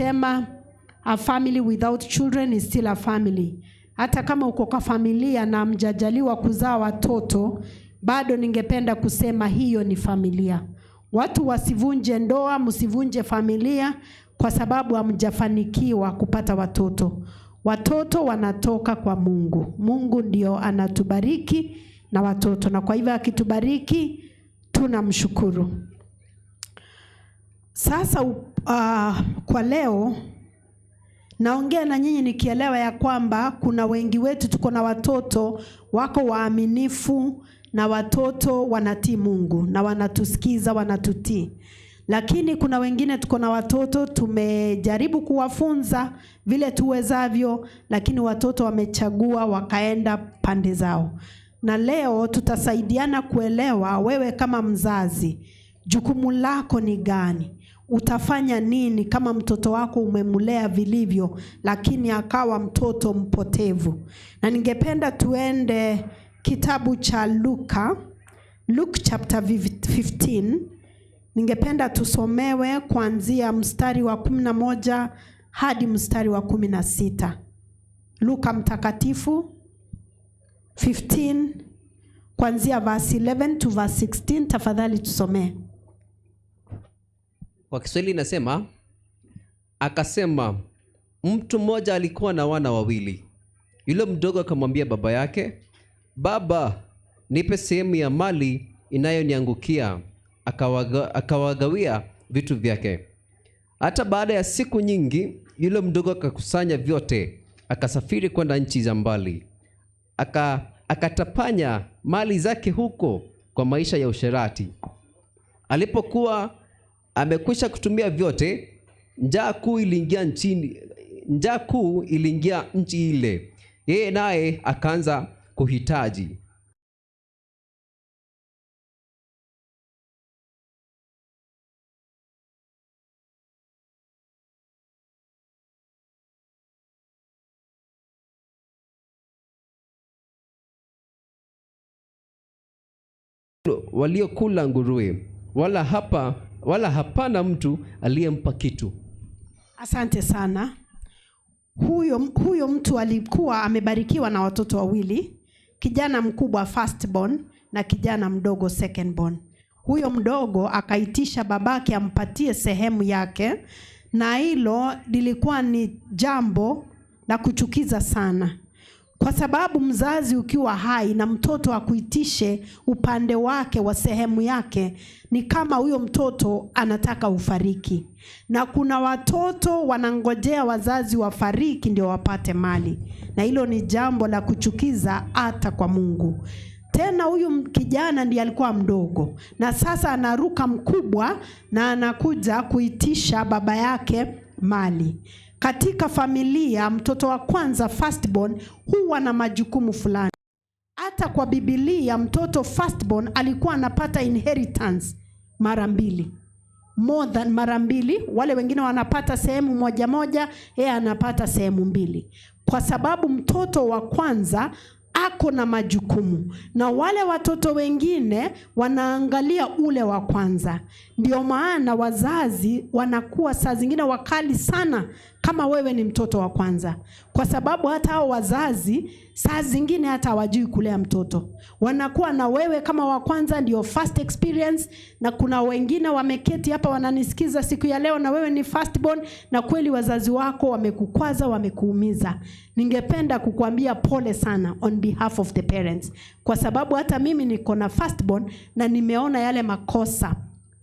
kusema a family without children is still a family. Hata kama uko kwa familia na hamjajaliwa kuzaa watoto, bado ningependa kusema hiyo ni familia. Watu wasivunje ndoa, msivunje familia kwa sababu hamjafanikiwa kupata watoto. Watoto wanatoka kwa Mungu. Mungu ndio anatubariki na watoto, na kwa hivyo akitubariki tunamshukuru. Sasa kwa leo naongea na nyinyi nikielewa ya kwamba kuna wengi wetu tuko na watoto wako waaminifu na watoto wanatii Mungu na wanatusikiza, wanatutii. Lakini kuna wengine tuko na watoto tumejaribu kuwafunza vile tuwezavyo, lakini watoto wamechagua wakaenda pande zao. Na leo tutasaidiana kuelewa wewe kama mzazi, jukumu lako ni gani? Utafanya nini kama mtoto wako umemlea vilivyo, lakini akawa mtoto mpotevu? Na ningependa tuende kitabu cha Luka, Luke chapter 15. Ningependa tusomewe kuanzia mstari wa 11 hadi mstari wa 16. Luka mtakatifu 15 kuanzia verse 11 to verse 16, tafadhali tusomee. Kwa Kiswahili inasema, akasema, mtu mmoja alikuwa na wana wawili. Yule mdogo akamwambia baba yake, "Baba, nipe sehemu ya mali inayoniangukia." Akawagawia vitu vyake. Hata baada ya siku nyingi, yule mdogo akakusanya vyote, akasafiri kwenda nchi za mbali, akatapanya mali zake huko kwa maisha ya usherati. Alipokuwa amekwisha kutumia vyote, njaa kuu iliingia nchi ile, yeye naye akaanza kuhitaji. Waliokula nguruwe, wala hapana mtu aliyempa kitu. Asante sana. Huyo mtu alikuwa amebarikiwa na watoto wawili, kijana mkubwa firstborn na kijana mdogo secondborn. Huyo mdogo akaitisha babake ampatie sehemu yake, na hilo lilikuwa ni jambo la kuchukiza sana, kwa sababu mzazi ukiwa hai na mtoto akuitishe upande wake wa sehemu yake, ni kama huyo mtoto anataka ufariki. Na kuna watoto wanangojea wazazi wafariki ndio wapate mali, na hilo ni jambo la kuchukiza hata kwa Mungu. Tena huyu kijana ndiye alikuwa mdogo, na sasa anaruka mkubwa na anakuja kuitisha baba yake mali. Katika familia, mtoto wa kwanza firstborn huwa na majukumu fulani. Hata kwa Biblia mtoto firstborn alikuwa anapata inheritance mara mbili, more than mara mbili. Wale wengine wanapata sehemu moja moja, yeye anapata sehemu mbili, kwa sababu mtoto wa kwanza ako na majukumu na wale watoto wengine wanaangalia ule wa kwanza. Ndio maana wazazi wanakuwa saa zingine wakali sana kama wewe ni mtoto wa kwanza, kwa sababu hata hao wazazi saa zingine hata hawajui kulea mtoto, wanakuwa na wewe kama wa kwanza, ndio first experience. Na kuna wengine wameketi hapa wananisikiza siku ya leo, na wewe ni first born, na kweli wazazi wako wamekukwaza, wamekuumiza. Ningependa kukuambia pole sana on behalf of the parents, kwa sababu hata mimi niko na first born na nimeona yale makosa,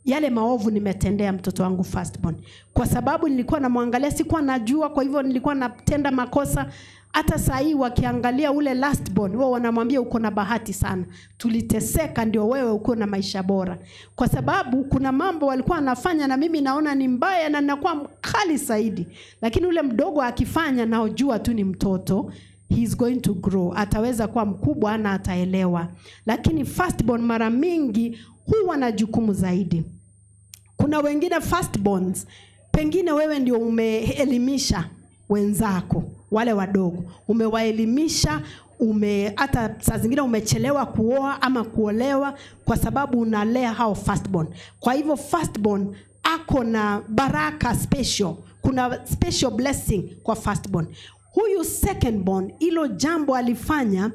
yale maovu nimetendea mtoto wangu firstborn, kwa sababu nilikuwa namwangalia, sikuwa najua, kwa hivyo nilikuwa natenda makosa. Hata saa hii wakiangalia ule lastborn, wao wanamwambia, "Uko na bahati sana, tuliteseka ndio wewe uko na maisha bora," kwa sababu kuna mambo walikuwa wanafanya na mimi naona ni mbaya na nakuwa mkali zaidi, lakini ule mdogo akifanya, naojua tu ni mtoto, he is going to grow, ataweza kuwa mkubwa na ataelewa. Lakini firstborn mara mingi huwa na jukumu zaidi. Kuna wengine firstborns, pengine wewe ndio umeelimisha wenzako wale wadogo, umewaelimisha, hata saa zingine umechelewa kuoa ama kuolewa kwa sababu unalea hao firstborn. Kwa hivyo firstborn ako na jukumu zaidi. Ako na baraka special, kuna special blessing kwa firstborn. Huyu secondborn, hilo jambo alifanya,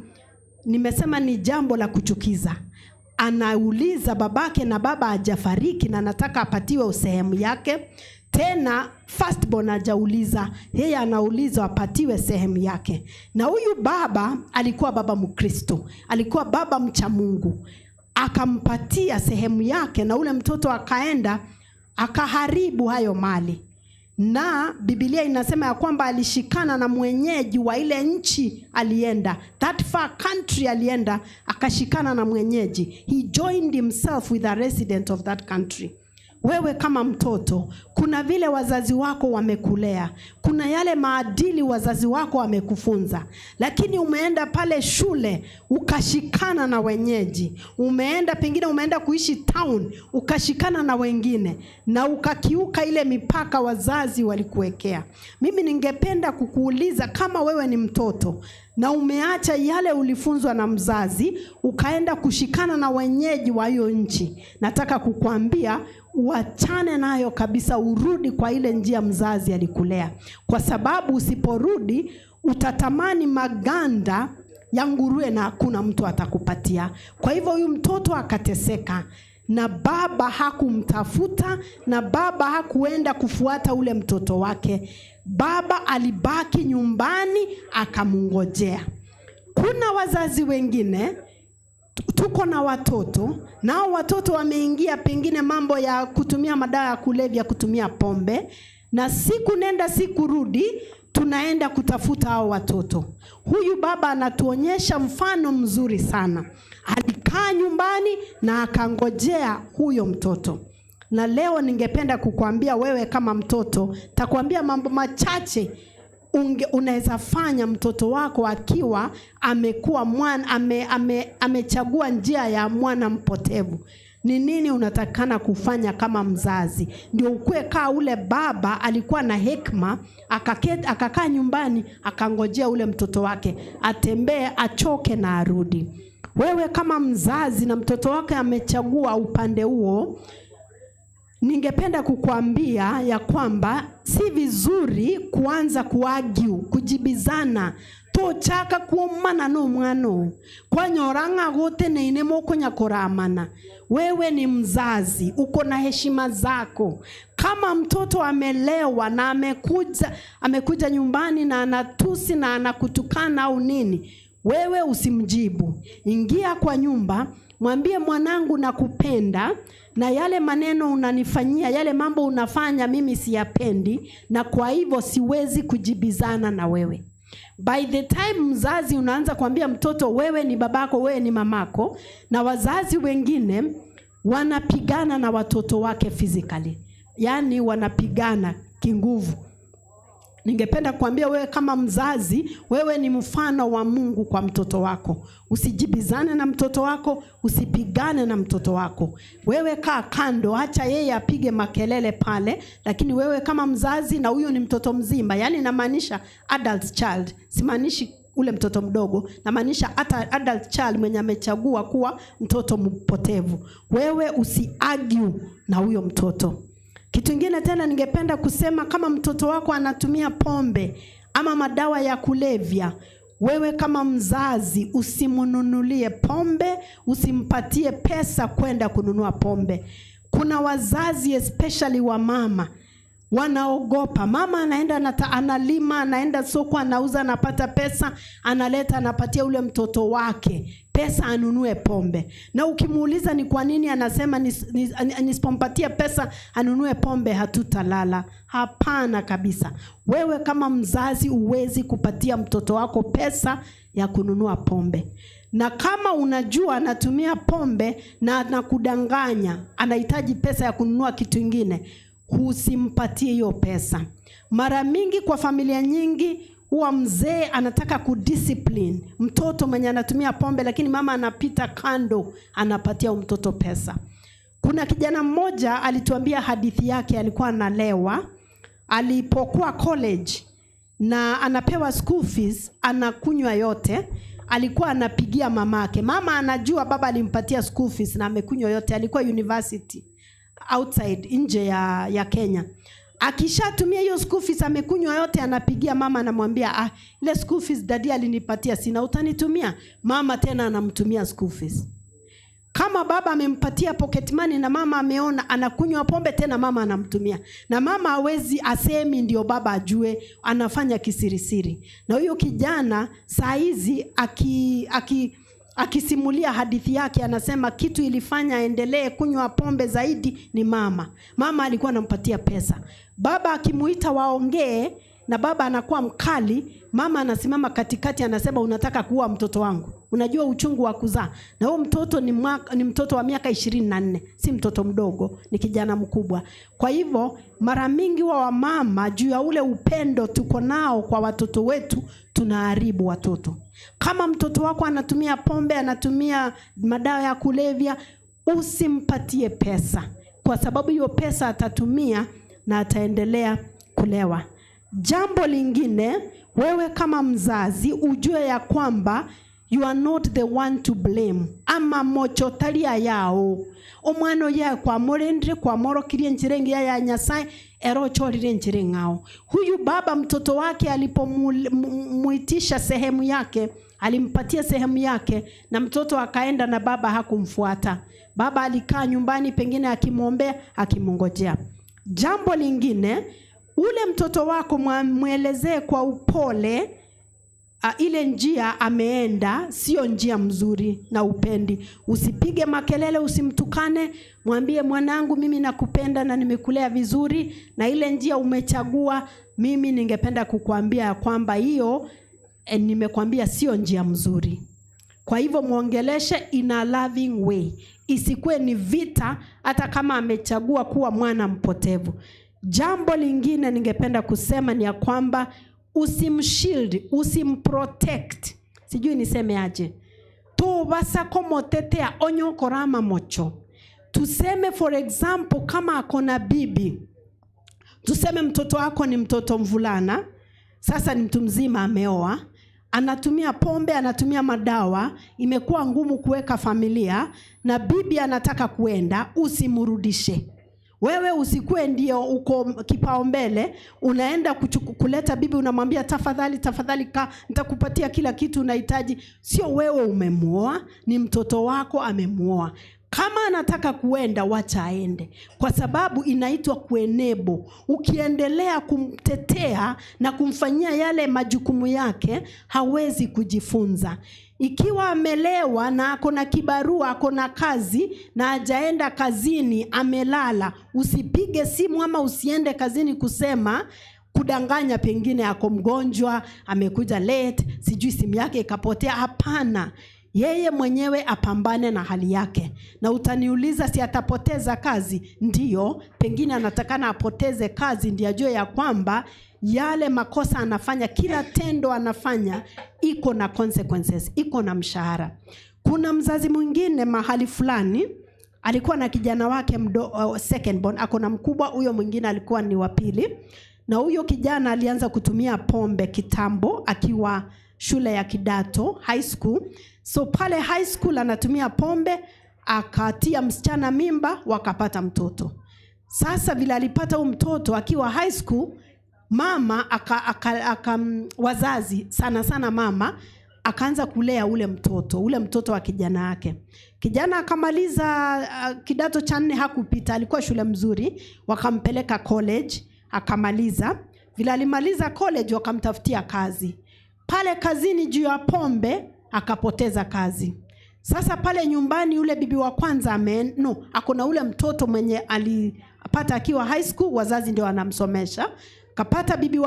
nimesema ni jambo la kuchukiza. Anauliza babake na baba hajafariki na anataka apatiwe sehemu yake. Tena firstborn hajauliza, yeye anauliza apatiwe sehemu yake. Na huyu baba alikuwa baba Mkristo, alikuwa baba mcha Mungu, akampatia sehemu yake, na ule mtoto akaenda akaharibu hayo mali. Na Biblia inasema ya kwamba alishikana na mwenyeji wa ile nchi alienda, that far country alienda, akashikana na mwenyeji. He joined himself with a resident of that country. Wewe kama mtoto, kuna vile wazazi wako wamekulea, kuna yale maadili wazazi wako wamekufunza, lakini umeenda pale shule ukashikana na wenyeji, umeenda pengine umeenda kuishi town ukashikana na wengine na ukakiuka ile mipaka wazazi walikuwekea. Mimi ningependa kukuuliza, kama wewe ni mtoto na umeacha yale ulifunzwa na mzazi ukaenda kushikana na wenyeji wa hiyo nchi, nataka kukwambia uachane nayo kabisa, urudi kwa ile njia mzazi alikulea, kwa sababu usiporudi utatamani maganda ya nguruwe na hakuna mtu atakupatia. Kwa hivyo huyu mtoto akateseka, na baba hakumtafuta, na baba hakuenda kufuata ule mtoto wake. Baba alibaki nyumbani akamngojea. Kuna wazazi wengine, tuko na watoto, nao watoto wameingia pengine mambo ya kutumia madawa ya kulevya, kutumia pombe, na siku nenda siku rudi, tunaenda kutafuta hao watoto. Huyu baba anatuonyesha mfano mzuri sana. Alikaa nyumbani na akangojea huyo mtoto. Na leo ningependa kukuambia wewe kama mtoto, takuambia mambo machache unaweza fanya mtoto wako akiwa amekuwa mwana, amechagua njia ya mwana mpotevu. Ni nini unatakana kufanya kama mzazi ndio ukue kaa ule baba alikuwa na hekima, akakaa nyumbani akangojea ule mtoto wake atembee, achoke na arudi. Wewe kama mzazi na mtoto wake amechagua upande huo, ningependa kukuambia ya kwamba si vizuri kuanza kuargue, kujibizana, tochaka kuomana no mwana kwanyora ng'a guteneine mukunya kuramana. Wewe ni mzazi, uko na heshima zako. Kama mtoto amelewa na amekuja nyumbani na anatusi na anakutukana au nini, wewe usimjibu. Ingia kwa nyumba, mwambie mwanangu, nakupenda, na yale maneno unanifanyia, yale mambo unafanya mimi siyapendi, na kwa hivyo siwezi kujibizana na wewe. By the time mzazi unaanza kuambia mtoto wewe ni babako, wewe ni mamako, na wazazi wengine wanapigana na watoto wake physically, yaani wanapigana kinguvu. Ningependa kuambia wewe kama mzazi, wewe ni mfano wa Mungu kwa mtoto wako. Usijibizane na mtoto wako, usipigane na mtoto wako. Wewe kaa kando, acha yeye apige makelele pale, lakini wewe kama mzazi, na huyu ni mtoto mzima, yaani namaanisha adult child, simaanishi ule mtoto mdogo, namaanisha hata adult child mwenye amechagua kuwa mtoto mpotevu. Wewe usiargue na huyo mtoto. Kitu kingine tena ningependa kusema, kama mtoto wako anatumia pombe ama madawa ya kulevya, wewe kama mzazi usimnunulie pombe, usimpatie pesa kwenda kununua pombe. Kuna wazazi especially wa mama wanaogopa. Mama anaenda analima, anaenda soko, anauza, anapata pesa, analeta, anapatia ule mtoto wake pesa anunue pombe. Na ukimuuliza ni kwa nini, anasema nisipompatia pesa anunue pombe hatutalala. Hapana kabisa. Wewe kama mzazi huwezi kupatia mtoto wako pesa ya kununua pombe. Na kama unajua anatumia pombe na anakudanganya, anahitaji pesa ya kununua kitu kingine, usimpatie hiyo pesa. Mara mingi kwa familia nyingi huwa mzee anataka kudiscipline mtoto mwenye anatumia pombe, lakini mama anapita kando, anapatia mtoto pesa. Kuna kijana mmoja alituambia hadithi yake, alikuwa analewa alipokuwa college na anapewa school fees, anakunywa yote. Alikuwa anapigia mamake. Mama anajua baba alimpatia school fees na amekunywa yote. Alikuwa university. outside, nje ya Kenya. Akishatumia hiyo school fees, amekunywa yote, anapigia mama, anamwambia, "Ah, ile school fees daddy alinipatia sina, utanitumia?" Mama tena anamtumia school fees. Kama baba amempatia pocket money na mama ameona anakunywa pombe, tena mama anamtumia. Na mama hawezi asemi ndio baba ajue, anafanya kisirisiri. Na huyo kijana saa hizi akisimulia hadithi yake anasema kitu ilifanya aendelee kunywa pombe zaidi ni mama. Mama alikuwa anampatia pesa. Baba akimuita waongee na baba anakuwa mkali, mama anasimama katikati anasema, "Unataka kuua mtoto wangu. Unajua uchungu wa kuzaa." Na huyo mtoto ni mtoto wa miaka 24, si mtoto mdogo, ni kijana mkubwa. Kwa hivyo mara mingi wa wamama, juu ya ule upendo tuko nao kwa watoto wetu, tunaharibu watoto. Kama mtoto wako anatumia pombe, anatumia madawa ya kulevya, usimpatie pesa, kwa sababu hiyo pesa atatumia na ataendelea kulewa. Jambo lingine, wewe kama mzazi ujue ya kwamba you are not the one to blame. Amamocho taria yao omwana oyo kwamorendire, kwamorokirie enchera engiya ya Nyasaye, ero ochorire enchera eng'ao. Huyu baba, mtoto wake alipomuitisha sehemu yake, alimpatia sehemu yake na mtoto akaenda, na baba hakumfuata. Baba alikaa nyumbani, pengine akimwombea, akimngojea. Jambo lingine, ule mtoto wako mwelezee kwa upole ile njia ameenda sio njia mzuri na upendi. Usipige makelele, usimtukane, mwambie, "Mwanangu, mimi nakupenda na nimekulea vizuri, na ile njia umechagua, mimi ningependa kukuambia ya kwamba hiyo nimekwambia sio njia mzuri." Kwa hivyo mwongeleshe in a loving way, isikuwe ni vita, hata kama amechagua kuwa mwana mpotevu. Jambo lingine ningependa kusema ni ya kwamba usimshield, usimprotect, sijui niseme aje, tobasa komotetea onyokorama mocho. Tuseme for example, kama akona bibi, tuseme mtoto wako ni mtoto mvulana, sasa ni mtu mzima, ameoa, anatumia pombe, anatumia madawa, imekuwa ngumu kuweka familia, na bibi anataka kuenda, usimrudishe. Wewe usikuwe ndio uko kipaumbele, unaenda kuleta bibi, unamwambia, "Tafadhali, tafadhali ka, nitakupatia kila kitu unahitaji." Sio wewe umemuoa, ni mtoto wako amemuoa. Kama anataka kuenda, wacha aende, kwa sababu inaitwa kuenable. Ukiendelea kumtetea na kumfanyia yale majukumu yake, hawezi kujifunza. Ikiwa amelewa na ako na kibarua, ako na kazi na hajaenda kazini, amelala, usipige simu ama usiende kazini kusema, kudanganya, pengine ako mgonjwa, amekuja late, sijui simu yake ikapotea. Hapana, yeye mwenyewe apambane na hali yake. Na utaniuliza, si atapoteza kazi? Ndiyo, pengine anatakana apoteze kazi ndiyo ajue ya kwamba yale makosa anafanya, kila tendo anafanya iko na consequences, iko na mshahara. Kuna mzazi mwingine mahali fulani alikuwa na kijana wake second born, ako na mkubwa, huyo mwingine alikuwa ni wa pili, na huyo kijana alianza kutumia pombe kitambo akiwa shule ya kidato, high school. So pale high school anatumia pombe, akatia msichana mimba, wakapata mtoto. Sasa vile alipata huyu mtoto akiwa high school, mama aka, aka, aka, wazazi sana sana mama akaanza kulea ule mtoto wa kijana yake. Kijana akamaliza kidato cha nne, hakupita, alikuwa shule mzuri, wakampeleka college akamaliza. Vile alimaliza college, wakamtafutia kazi. Pale kazini, juu ya pombe, akapoteza kazi. Sasa pale nyumbani yule bibi wa kwanza ame, no, ako na ule mtoto mwenye alipata akiwa high school, wazazi ndio wanamsomesha. Kapata bibi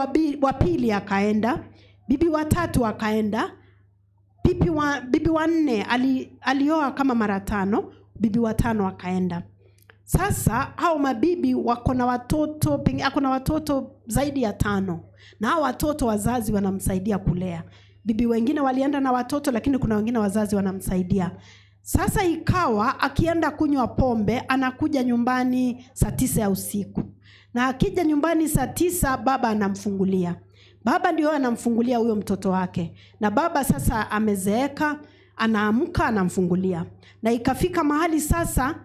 wa pili akaenda, bibi wa tatu akaenda, bibi wa nne alioa kama mara tano, bibi wa tano akaenda. Sasa hao mabibi wako na watoto, ako na watoto zaidi ya tano, na hao watoto wazazi wanamsaidia kulea. Bibi wengine walienda na watoto, lakini kuna wengine wazazi wanamsaidia. Sasa ikawa akienda kunywa pombe anakuja nyumbani saa 9 ya usiku, na akija nyumbani saa 9 baba anamfungulia. Baba ndio anamfungulia huyo mtoto wake, na baba sasa amezeeka, anaamka anamfungulia, na ikafika mahali sasa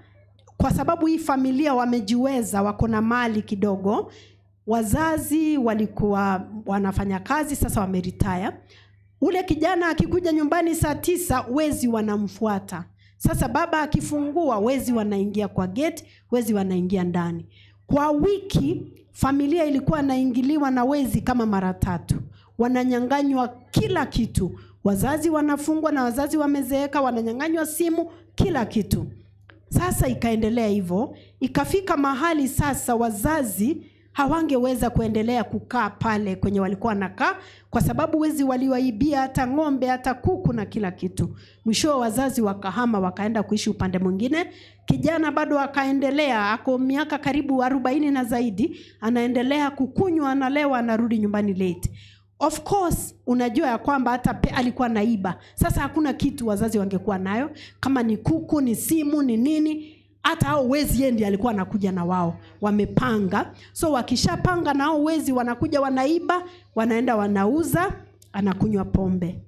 Kwa sababu hii familia wamejiweza, wako na mali kidogo. Wazazi walikuwa wanafanya kazi, sasa wameretire. Ule kijana akikuja nyumbani saa 9, wezi wanamfuata. Sasa baba akifungua, wezi wanaingia kwa gate, wezi wanaingia ndani. Kwa wiki familia ilikuwa inaingiliwa na wezi kama mara tatu, wananyang'anywa kila kitu. Wazazi wanafungwa na wazazi wamezeeka, wananyang'anywa simu, kila kitu. Sasa ikaendelea hivyo, ikafika mahali sasa wazazi hawangeweza kuendelea kukaa pale kwenye walikuwa wanakaa, kwa sababu wezi waliwaibia hata ng'ombe, hata kuku na kila kitu. Mwisho wazazi wakahama, wakaenda kuishi upande mwingine. Kijana bado akaendelea, ako miaka karibu 40 na zaidi, anaendelea kukunywa, analewa, anarudi nyumbani late. Of course unajua ya kwamba hata alikuwa naiba. Sasa hakuna kitu wazazi wangekuwa nayo, kama ni kuku, ni simu, ni nini, hata hao wezi yeye ndiye alikuwa anakuja na wao wamepanga. So wakishapanga na hao wezi wanakuja wanaiba, wanaenda wanauza, anakunywa pombe.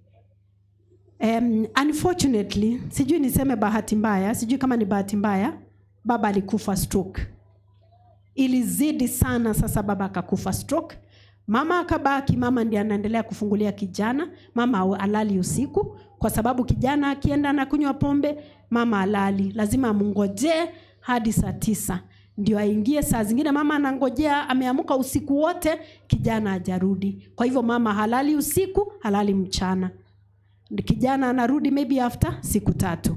Unfortunately, sijui niseme bahati mbaya, sijui kama ni bahati mbaya, baba alikufa stroke. Ilizidi sana sasa, baba akakufa stroke. Mama akabaki, mama ndiye anaendelea kufungulia kijana. Mama alali usiku kwa sababu kijana akienda na kunywa pombe, mama alali, lazima amngojee hadi saa 9 ndio aingie. Saa zingine mama anangojea, ameamka usiku wote, kijana hajarudi. Kwa hivyo mama halali usiku, halali mchana. Kijana anarudi maybe after siku 3.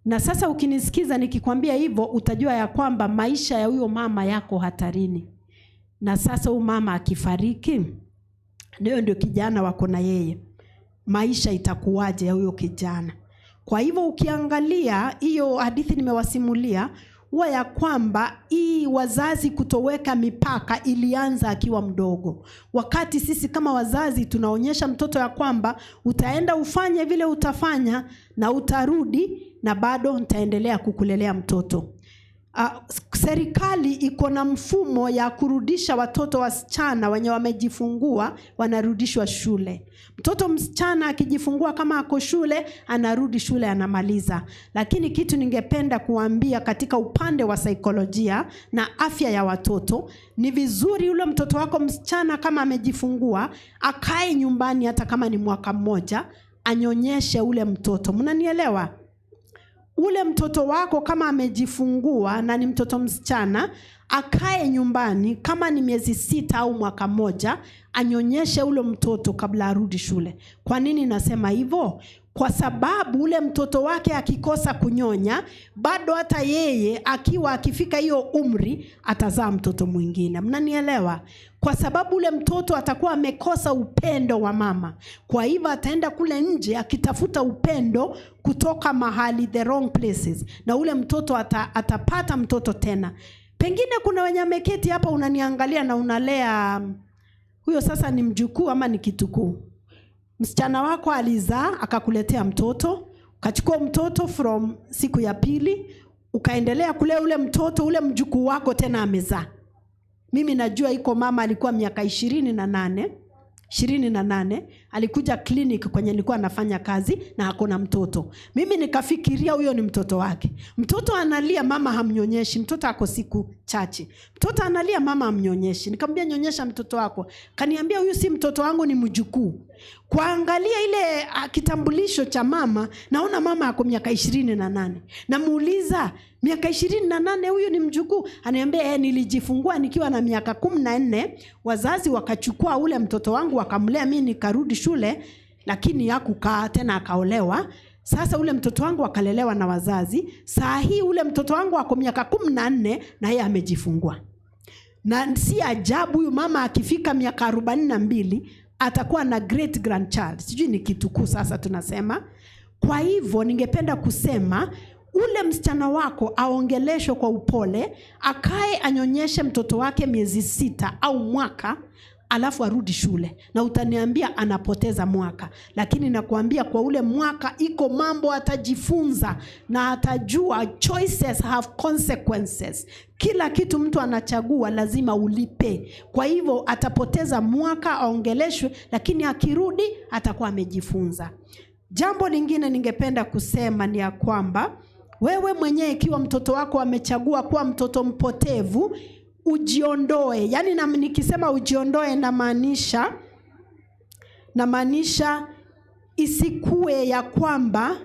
Na sasa ukinisikiza nikikwambia hivyo, utajua ya kwamba maisha ya huyo mama yako hatarini. Na sasa huyu mama akifariki, ndio kijana wako na yeye, maisha itakuwaje ya huyo kijana? Kwa hivyo ukiangalia hiyo hadithi nimewasimulia, huwa ya kwamba hii wazazi kutoweka mipaka ilianza akiwa mdogo. Wakati sisi kama wazazi tunaonyesha mtoto ya kwamba utaenda ufanye vile utafanya na utarudi na bado nitaendelea kukulelea mtoto. Serikali iko na mfumo ya kurudisha watoto wasichana wenye wamejifungua wanarudishwa shule. Mtoto msichana akijifungua kama ako shule, anarudi shule anamaliza. Lakini kitu ningependa kuambia katika upande wa saikolojia na afya ya watoto, ni vizuri yule mtoto wako msichana kama amejifungua, akae nyumbani hata kama ni mwaka mmoja, anyonyeshe ule mtoto. Mnanielewa? Ule mtoto wako kama amejifungua na ni mtoto msichana, akae nyumbani kama ni miezi 6 au mwaka mmoja, anyonyeshe ule mtoto kabla arudi shule. Kwa nini nasema hivyo? Kwa sababu ule mtoto wake akikosa kunyonya, bado hata yeye akiwa akifika hiyo umri atazaa mtoto mwingine. Mnanielewa? Kwa sababu ule mtoto atakuwa amekosa upendo wa mama. Kwa hivyo ataenda kule nje akitafuta upendo kutoka mahali the wrong places. Na ule mtoto atapata mtoto tena. Pengine kuna wenye ameketi hapa unaniangalia na unalea huyo sasa ni mjukuu ama ni kitukuu. Msichana wako alizaa akakuletea mtoto, ukachukua mtoto from siku ya pili, ukaendelea kulea ule mtoto, ule mjukuu wako tena amezaa. Mimi najua iko mama alikuwa miaka 28, alikuja clinic kwenye nilikuwa nafanya kazi na hakuna mtoto. Mimi nikafikiria huyo ni mtoto wake. Mtoto analia, mama hamnyonyeshi, mtoto ako siku chache. Mtoto analia, mama hamnyonyeshi. Nikamwambia nyonyesha mtoto wako. Kaniambia huyu si mtoto wangu, ni mjukuu. Kuangalia ile kitambulisho cha mama, naona mama ako miaka 28. Namuuliza, miaka 28 huyu ni mjukuu? Ananiambia, nilijifungua nikiwa na miaka 14, wazazi wakachukua ule mtoto wangu wakamlea, mimi nikarudi shule, lakini hakukaa tena akaolewa. Sasa ule mtoto wangu akalelewa na wazazi. Saa hii ule mtoto wangu ako miaka 14 na yeye amejifungua. Na si ajabu huyu mama akifika miaka 42 atakuwa na great grandchild. Sijui ni kitukuu sasa tunasema. Kwa hivyo ningependa kusema ule msichana wako aongeleshwe kwa upole, akae anyonyeshe mtoto wake miezi 6 au mwaka, alafu arudi shule. Na utaniambia anapoteza mwaka, lakini nakuambia kwa ule mwaka iko mambo atajifunza na atajua choices have consequences. Kila kitu mtu anachagua lazima ulipe. Kwa hivyo atapoteza mwaka aongeleshwe, lakini akirudi atakuwa amejifunza. Jambo lingine ningependa kusema ni ya kwamba Wewe mwenyewe ikiwa mtoto wako amechagua kuwa mtoto mpotevu, ujiondoe. Yaani na, nikisema ujiondoe namaanisha isikue ya kwamba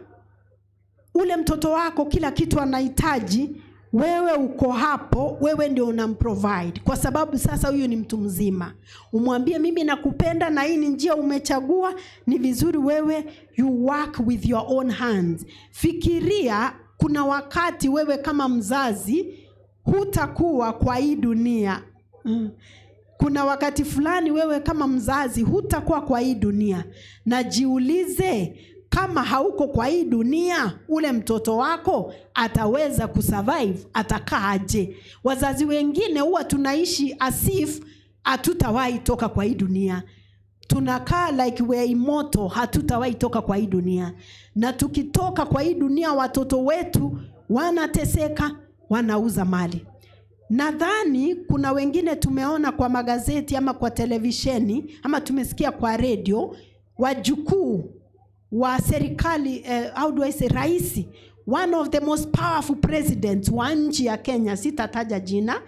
ule mtoto wako kila kitu anahitaji, wewe uko hapo, wewe ndio unamprovide, kwa sababu sasa huyu ni mtu mzima. Umwambie mimi nakupenda na hii ni njia umechagua, ni vizuri wewe you work with your own hands. Fikiria, kuna wakati wewe kama mzazi hutakuwa kwa hii dunia. Kuna wakati fulani wewe kama mzazi hutakuwa kwa hii dunia, na jiulize kama hauko kwa hii dunia, ule mtoto wako ataweza kusurvive? Atakaaje? Wazazi wengine huwa tunaishi as if hatutawahi toka kwa hii dunia. Tunakaa like we are immortal, hatutawahi toka kwa hii dunia. Na tukitoka kwa hii dunia, watoto wetu wanateseka, wanauza mali. Nadhani kuna wengine tumeona kwa magazeti ama kwa televisheni ama tumesikia kwa redio, wajukuu wa serikali, how do I say, raisi, one of the most powerful presidents wa nchi ya Kenya, sitataja jina.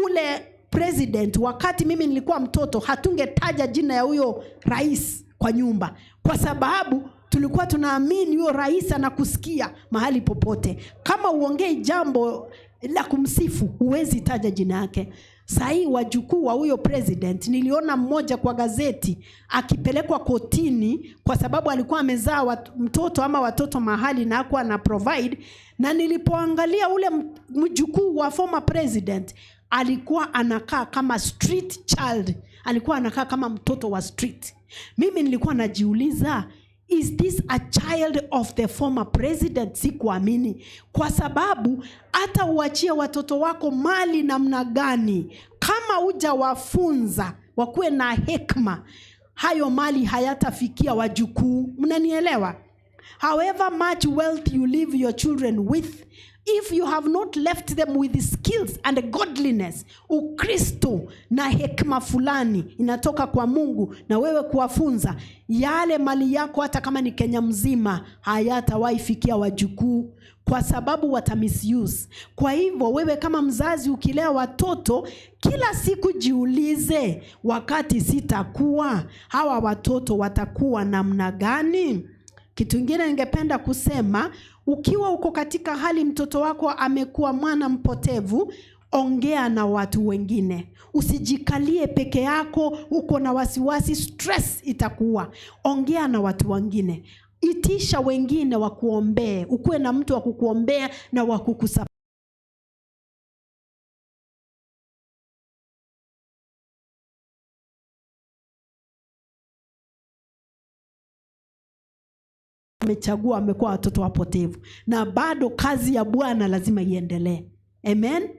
Ule president, wakati mimi nilikuwa mtoto, hatungetaja jina ya huyo rais kwa nyumba, kwa sababu tulikuwa tunaamini huyo rais anakusikia mahali popote. Kama uongei jambo la kumsifu, huwezi taja jina yake. Sahii wajukuu wa huyo president, niliona mmoja kwa gazeti akipelekwa kotini kwa sababu alikuwa amezaa mtoto ama watoto mahali na hakuwa na provide. Na nilipoangalia ule mjukuu wa former president alikuwa anakaa kama street child, alikuwa anakaa kama mtoto wa street. Mimi nilikuwa najiuliza, is this a child of the former president? Sikuamini, kwa sababu hata uachie watoto wako mali namna gani, kama hujawafunza wakuwe na hekima, hayo mali hayatafikia wajukuu. Mnanielewa? However much wealth you leave your children with, if you have not left them with skills and godliness, Ukristo na hekima fulani inatoka kwa Mungu na wewe kuwafunza, yale mali yako hata kama ni Kenya mzima hayatawahi fikia wajukuu kwa sababu wata misuse. Kwa hivyo wewe kama mzazi ukilea watoto, kila siku jiulize, wakati sitakuwa, hawa watoto watakuwa namna gani? Kitu kingine ningependa kusema, ukiwa uko katika hali mtoto wako amekuwa mwana mpotevu, ongea na watu wengine. Usijikalie peke yako, uko na wasiwasi, stress itakuwa. Ongea na watu wengine, itisha wengine wakuombee, ukuwe na mtu wa kukuombea na wa kukusupport. Amechagua amekuwa watoto wapotevu, na bado kazi ya Bwana lazima iendelee. Amen.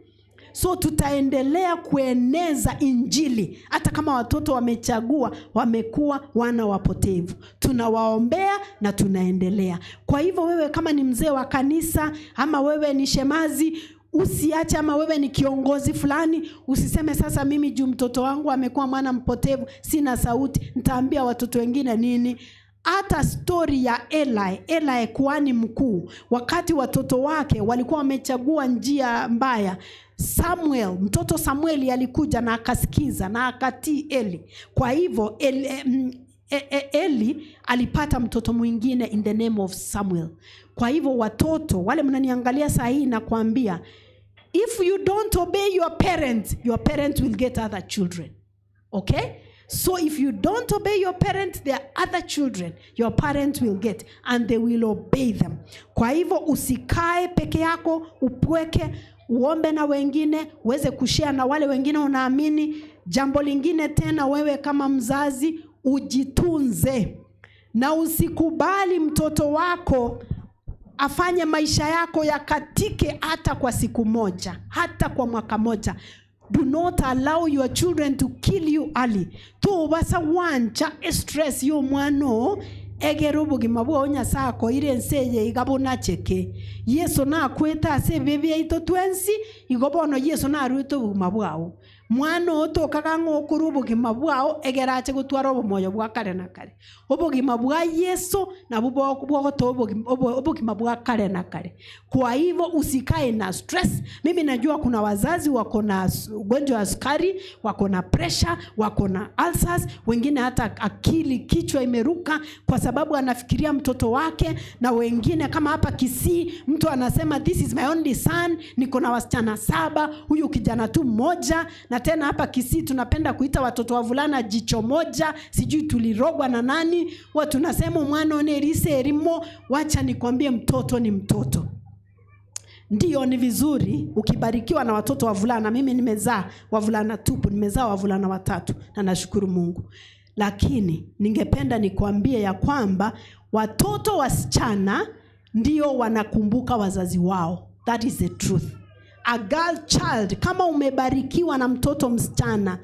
So tutaendelea kueneza injili hata kama watoto wamechagua wamekuwa wana wapotevu, tunawaombea na tunaendelea. Kwa hivyo wewe kama ni mzee wa kanisa ama wewe ni shemazi, usiache, ama wewe ni kiongozi fulani, usiseme sasa mimi juu mtoto wangu amekuwa mwana mpotevu sina sauti, nitaambia watoto wengine nini? Hata stori ya Eli, Eli kuhani mkuu, wakati watoto wake walikuwa wamechagua njia mbaya, Samuel, mtoto Samueli alikuja na akasikiza na akatii Eli. Kwa hivyo Eli alipata mtoto mwingine in the name of Samuel. Kwa hivyo watoto wale mnaniangalia saa hii, nakwambia if you don't obey your parents, your parents will get other children. Okay? So if you don't obey your parents, there are other children your parents will get and they will obey them. Kwa hivyo usikae peke yako, upweke, uombe na wengine, uweze kushare na wale wengine unaamini. Jambo lingine tena, wewe kama mzazi ujitunze na usikubali mtoto wako afanye maisha yako yakatike hata kwa siku moja, hata kwa mwaka moja. Do not allow your children to kill you early. Tobasa wancha stress yo mwana egere obogima bwao Nyasaye akoire ense eye iga bonacheke. Yesu nakwete ase ebibe biaito twensi, igo bono Yesu naruete obogima bwao. Mwana otokaga ng'okuru obogima bwao egerache gotwara obomoyo bwa kare na kare. Obogima bwa Yesu nabwo bwogotoa obogima bwa kare na kare. Kwa hivyo usikae na stress. Mimi najua kuna wazazi wako na ugonjwa wa sukari, wako na pressure, wako na ulcers, wengine hata akili kichwa imeruka kwa sababu anafikiria mtoto wake, na wengine kama hapa Kisii mtu anasema this is my only son, niko na wasichana 7, huyu kijana tu mmoja. Na tena hapa Kisii tunapenda kuita watoto wavulana jicho moja, sijui tulirogwa na nani, huwa tunasema mwana one rise erimo. Wacha nikwambie, mtoto ni mtoto. Ndiyo, ni vizuri ukibarikiwa na watoto wavulana. Mimi nimezaa wavulana tupu, nimezaa wavulana 3 na nashukuru Mungu. Lakini ningependa nikwambie ya kwamba watoto wasichana ndio wanakumbuka wazazi wao. That is the truth. A girl child, kama umebarikiwa na mtoto msichana,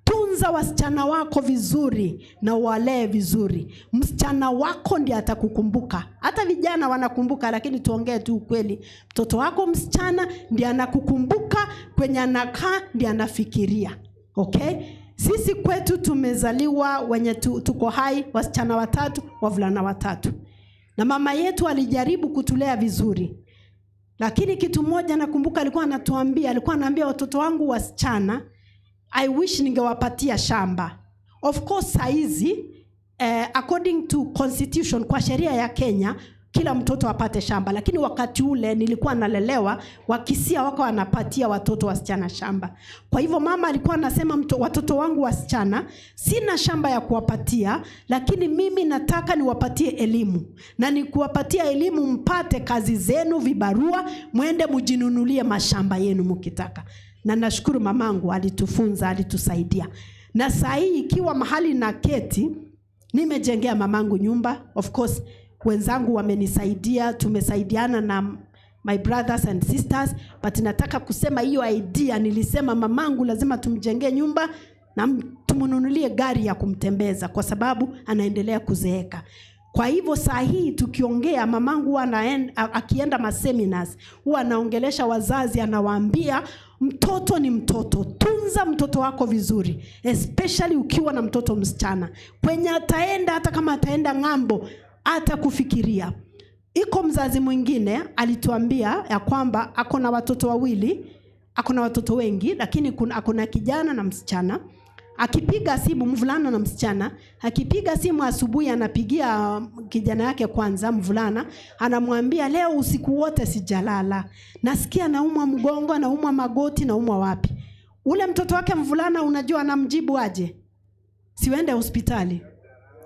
tunza wasichana wako vizuri na walee vizuri. Msichana wako ndiye atakukumbuka. Hata vijana wanakumbuka, lakini tuongee tu ukweli. Mtoto wako msichana ndiye anakukumbuka, kwenye anakaa ndiye anafikiria. Okay? Sisi kwetu tumezaliwa wenye tuko hai, wasichana 3, wavulana 3. Na mama yetu alijaribu kutulea vizuri. Lakini kitu moja nakumbuka alikuwa anatuambia, alikuwa anaambia watoto wangu wasichana, I wish ningewapatia shamba. Of course saizi, according to constitution, kwa sheria ya Kenya, kila mtoto apate shamba. Lakini wakati ule nilikuwa nalelewa, Wakisia wako wanapatia watoto wasichana shamba. Kwa hivyo mama alikuwa anasema watoto wangu wasichana sina shamba ya kuwapatia, lakini mimi nataka niwapatie elimu. Na nikuwapatia elimu mpate kazi zenu, vibarua, mwende mjinunulie mashamba yenu mkitaka. Na nashukuru mamangu alitufunza, alitusaidia. Na saa hii ikiwa mahali na keti, nimejengea mamangu nyumba. Of course wenzangu wamenisaidia, tumesaidiana na my brothers and sisters, but nataka kusema hiyo idea nilisema mamangu lazima tumjengee nyumba na tumnunulie gari ya kumtembeza kwa sababu anaendelea kuzeeka. Kwa hivyo saa hii tukiongea, mamangu huwa akienda ma seminars, huwa anaongelesha wazazi, anawaambia mtoto ni mtoto, tunza mtoto wako vizuri, especially ukiwa na mtoto msichana. Kwenye ataenda, hata kama ataenda ng'ambo, atakufikiria. Iko mzazi mwingine alituambia ya kwamba ako na watoto wawili, ako na watoto wengi, lakini ako na kijana na msichana. Akipiga simu, mvulana na msichana, akipiga simu asubuhi anapigia kijana yake kwanza, mvulana, anamwambia leo usiku wote sijalala, nasikia naumwa mgongo, naumwa magoti, naumwa wapi. Ule mtoto wake mvulana unajua anamjibu aje? Siwende hospitali.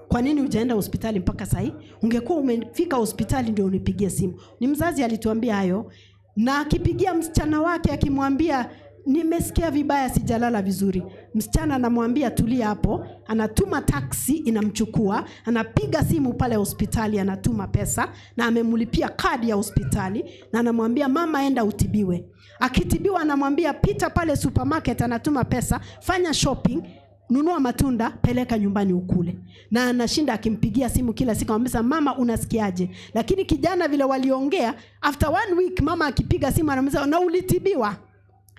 Kwa nini hujaenda hospitali mpaka sahi? Ungekuwa umefika hospitali ndio unipigie simu. Ni mzazi alituambia hayo. Na akipigia msichana wake akimwambia nimesikia vibaya, sijalala vizuri, msichana anamwambia tulia hapo, anatuma taxi inamchukua, anapiga simu pale hospitali, anatuma pesa na amemlipia kadi ya hospitali, na anamwambia mama enda utibiwe. Akitibiwa anamwambia pita pale supermarket, anatuma pesa, fanya shopping, nunua matunda, peleka nyumbani ukule. Na anashinda akimpigia simu kila siku, anamwambia mama unasikiaje? Lakini kijana vile waliongea, after 1 week mama akipiga simu anamwambia na ulitibiwa?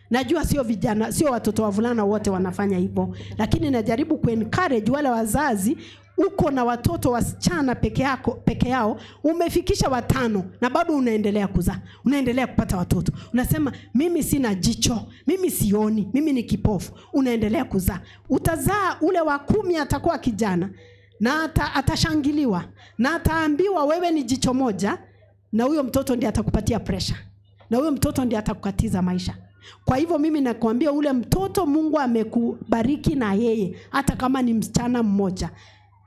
Najua sio vijana, sio watoto wavulana wote wanafanya hivyo, lakini najaribu kuencourage wale wazazi, uko na watoto wasichana peke yao, umefikisha 5 na bado unaendelea kuzaa, unaendelea kupata watoto. Unasema mimi sina jicho, mimi sioni, mimi ni kipofu. Unaendelea kuzaa. Utazaa ule wa 10 atakuwa kijana na atashangiliwa na ataambiwa wewe ni jicho moja, na huyo mtoto ndiye atakupatia pressure, na huyo mtoto ndiye atakukatiza maisha. Kwa hivyo mimi nakwambia ule mtoto Mungu amekubariki na yeye, hata kama ni msichana mmoja.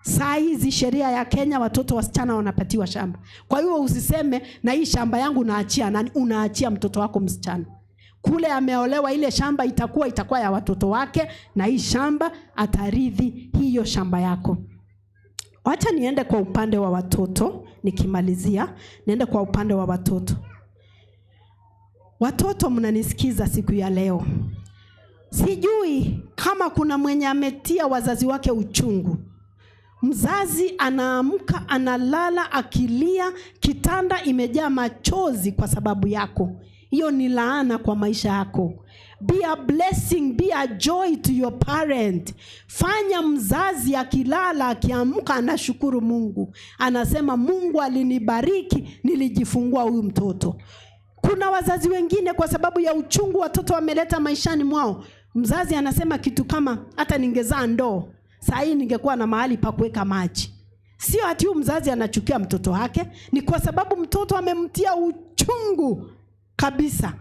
Saa hizi sheria ya Kenya watoto wasichana wanapatiwa shamba. Kwa hiyo usiseme na hii shamba yangu naachia nani, unaachia mtoto wako msichana. Kule ameolewa, ile shamba itakuwa ya watoto wake, na hii shamba atarithi hiyo shamba yako. Wacha niende kwa upande wa watoto, nikimalizia niende kwa upande wa watoto. Watoto mnanisikiza siku ya leo. Sijui kama kuna mwenye ametia wazazi wake uchungu. Mzazi anaamka analala akilia, kitanda imejaa machozi kwa sababu yako. Hiyo ni laana kwa maisha yako. Be a blessing, be a joy to your parent. Fanya mzazi akilala, akiamka anashukuru Mungu, anasema Mungu alinibariki, nilijifungua huyu mtoto. Kuna wazazi wengine kwa sababu ya uchungu watoto wameleta maishani mwao, mzazi anasema kitu kama, hata ningezaa ndoo saa hii ningekuwa na mahali pa kuweka maji. Sio ati huyu mzazi anachukia mtoto wake, ni kwa sababu mtoto amemtia uchungu kabisa.